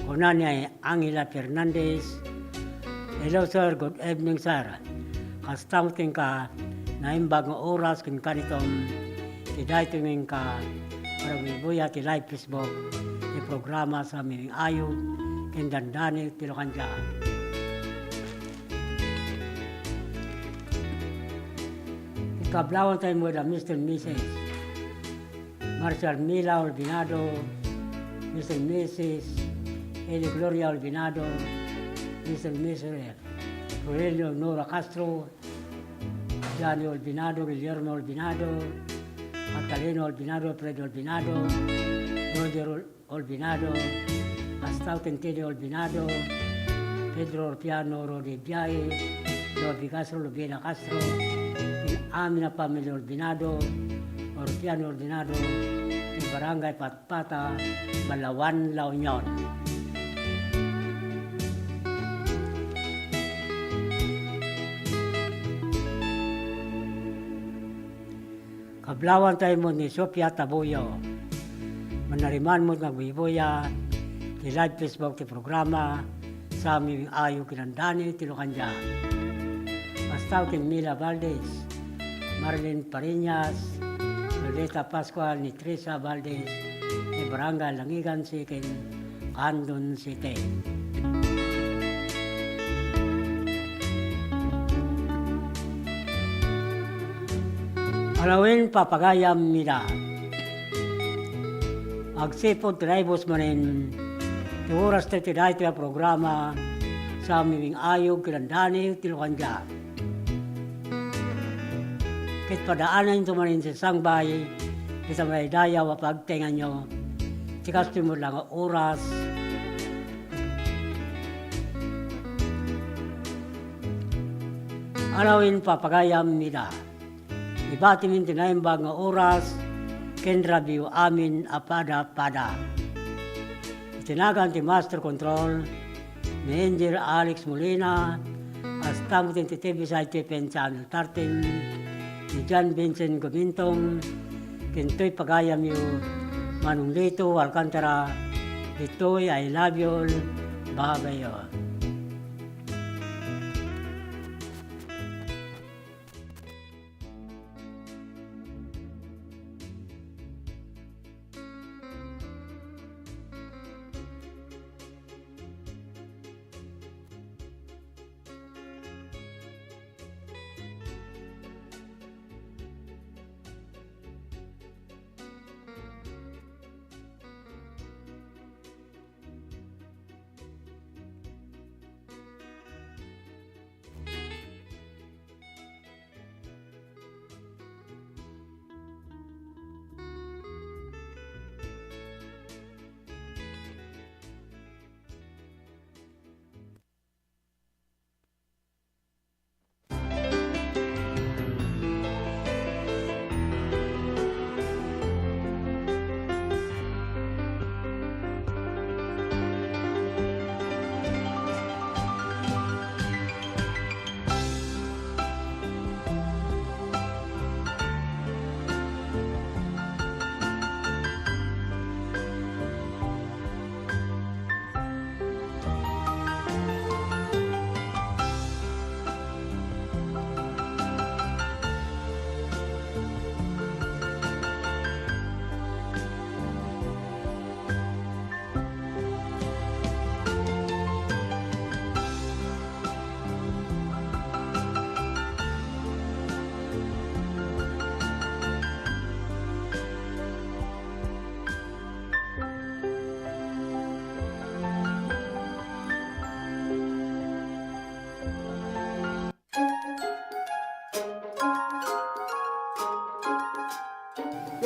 Kuna ni Angela Fernandez, "Hello, sir. Good evening, sir. Kasta met kenka, naimbag nga oras kenka niton, ti daytoy nga inka, para agbuybuya ti live Facebook, ti programa Sami Ayo Kinandani ti Lukandia." Kablawanta met da Mister and Missus Marcial Mila Olvinado, Mister and Missus Eli Gloria Olvinado, Mister and Missus Rogelio Nora Castro, Johnny Olvinado, Guillermo Olvinado, Magdaleno Olvinado, Fred Olvinado, Roger Ol-, Olvinado, Astao Tintini Olvinado, Pedro Orpiano, Rodi Biae, Lobi Castro, Lubina Castro, ken amin a pamilya Olvinado, Orpiano Olvinado, ti Barangay Patpata, Balawan, La Union. Kablawanta met ni Sofia Tabuyo. Mannariman met nga agbuybuya ti live Facebook ti programa, Sami Ayo Kinandani ti Lukandia. Kasta ken Mila Valdez, Marilyn Pariñas, Lolita Pascual, ni Teresa Valdez, ti Barangay Langigan Second, Candon City. Alawen papagayam ida. Agsipud ti naibus manen ti oras ti daytoy a programa, Sami Ayo Kinandani ti Lukandia. Ket padaananto manen ti sangbay ita madaydayaw a pagtengnganyo ti kastoy met la nga oras. Alawen papagayam ida. Ibatimin ti naimbag nga oras ken rabii amin a pada-pada. Iti nagan ti Master Control, ni Engineer Alex Molina, kasta met ti T V side T P N Channel thirteen, ni John Vincent Gumintong, ken toy pagayamyo, Manong Lito Alcantara, ditoy, I love you all. Bye-bye all.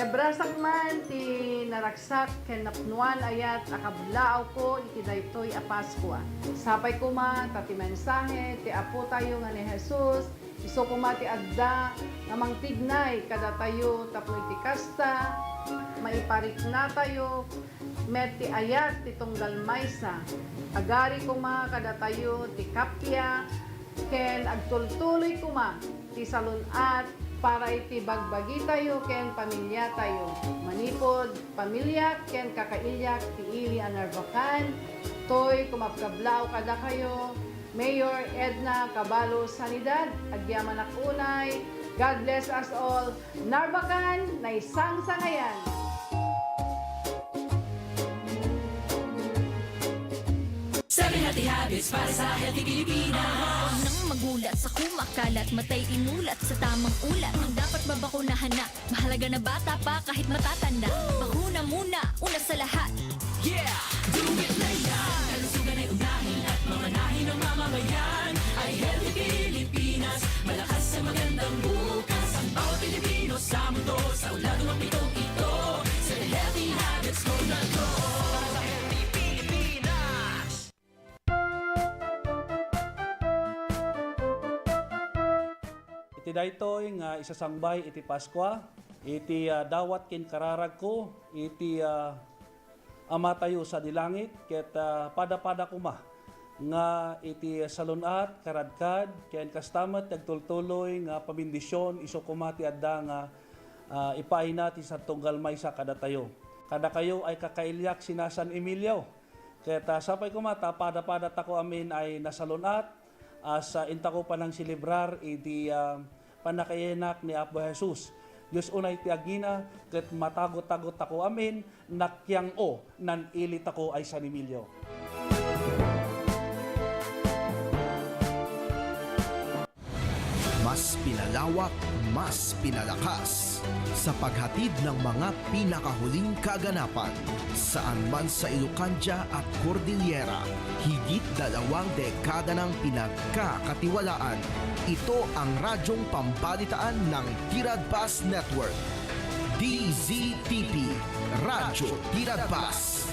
Brasak man ti naragsak ken napnuan a yat a kablaawko iti daytoy a Paskua. Sapay koma ta ti mensahe ti Apotayo nga ni Jesus, isu koma ti adda nga mangtignay kadatayo tapno iti kasta, maipariknatayo met ti ayat ti tunggal maysa. Agari koma kadatayo ti kappia, ken agtultuloy koma ti salun-at para iti bagbagitayo ken pamiliatayo. Manipud pamiliak ken kakailiak ti ili a Narvacan, toy kumabkablaaw kadakayo, Mayor Edna Caballo Sanidad, agyamanak unay. God bless us all. Narvacan, naisangsangayan! Seven healthy habits para sa healthy Pilipinas. Nang magulat sa kumakalat, matay inulat sa tamang ulat. Ang dapat babakunahan na, mahalaga na bata pa kahit matatanda. Bakuna muna, una sa lahat. Yeah! Do it na yan! Kalusugan ay unahin at mamanahin ng mamamayan. Ay healthy Pilipinas, malakas sa magandang bukas. Ang bawat Pilipino sa mundo, sa ulado ng pitong ito. Sa healthy habits, go na go! Para sa healthy Pilipinas! Iti daytoy nga isasangbay iti Paskua, iti, ah, dawat ken kararagko, iti, ah, Amatayo sadi langit, ket, ah, pada-pada koma nga iti salun-at, karadkad, ken kasta met ti agtultuloy nga pamendisyon isu koma ti adda nga, ah, ipaayna ti sa tunggal maysa kadatayo. Kadakayo ay kakailiak sina San Emilio. Ket, ah, sapay koma ta pada-pada tako amin ay nasalun-at, as, ah, intako panangselebrar iti, ah, pannakayanak ni Apo Jesus. Dios unay ti agina, ket matagot-tagot tako amin, nakiang-o, nan-ili tako ay San Emilio. Mas pinalawak, mas pinalakas sa paghatid ng mga pinakahuling kaganapan. Saan man sa Ilocandia at Cordillera, higit dalawang dekada nang pinagkakatiwalaan. Ito ang radyong pambalitaan ng Tiradpas Network. D Z T P, Radyo Tiradpas.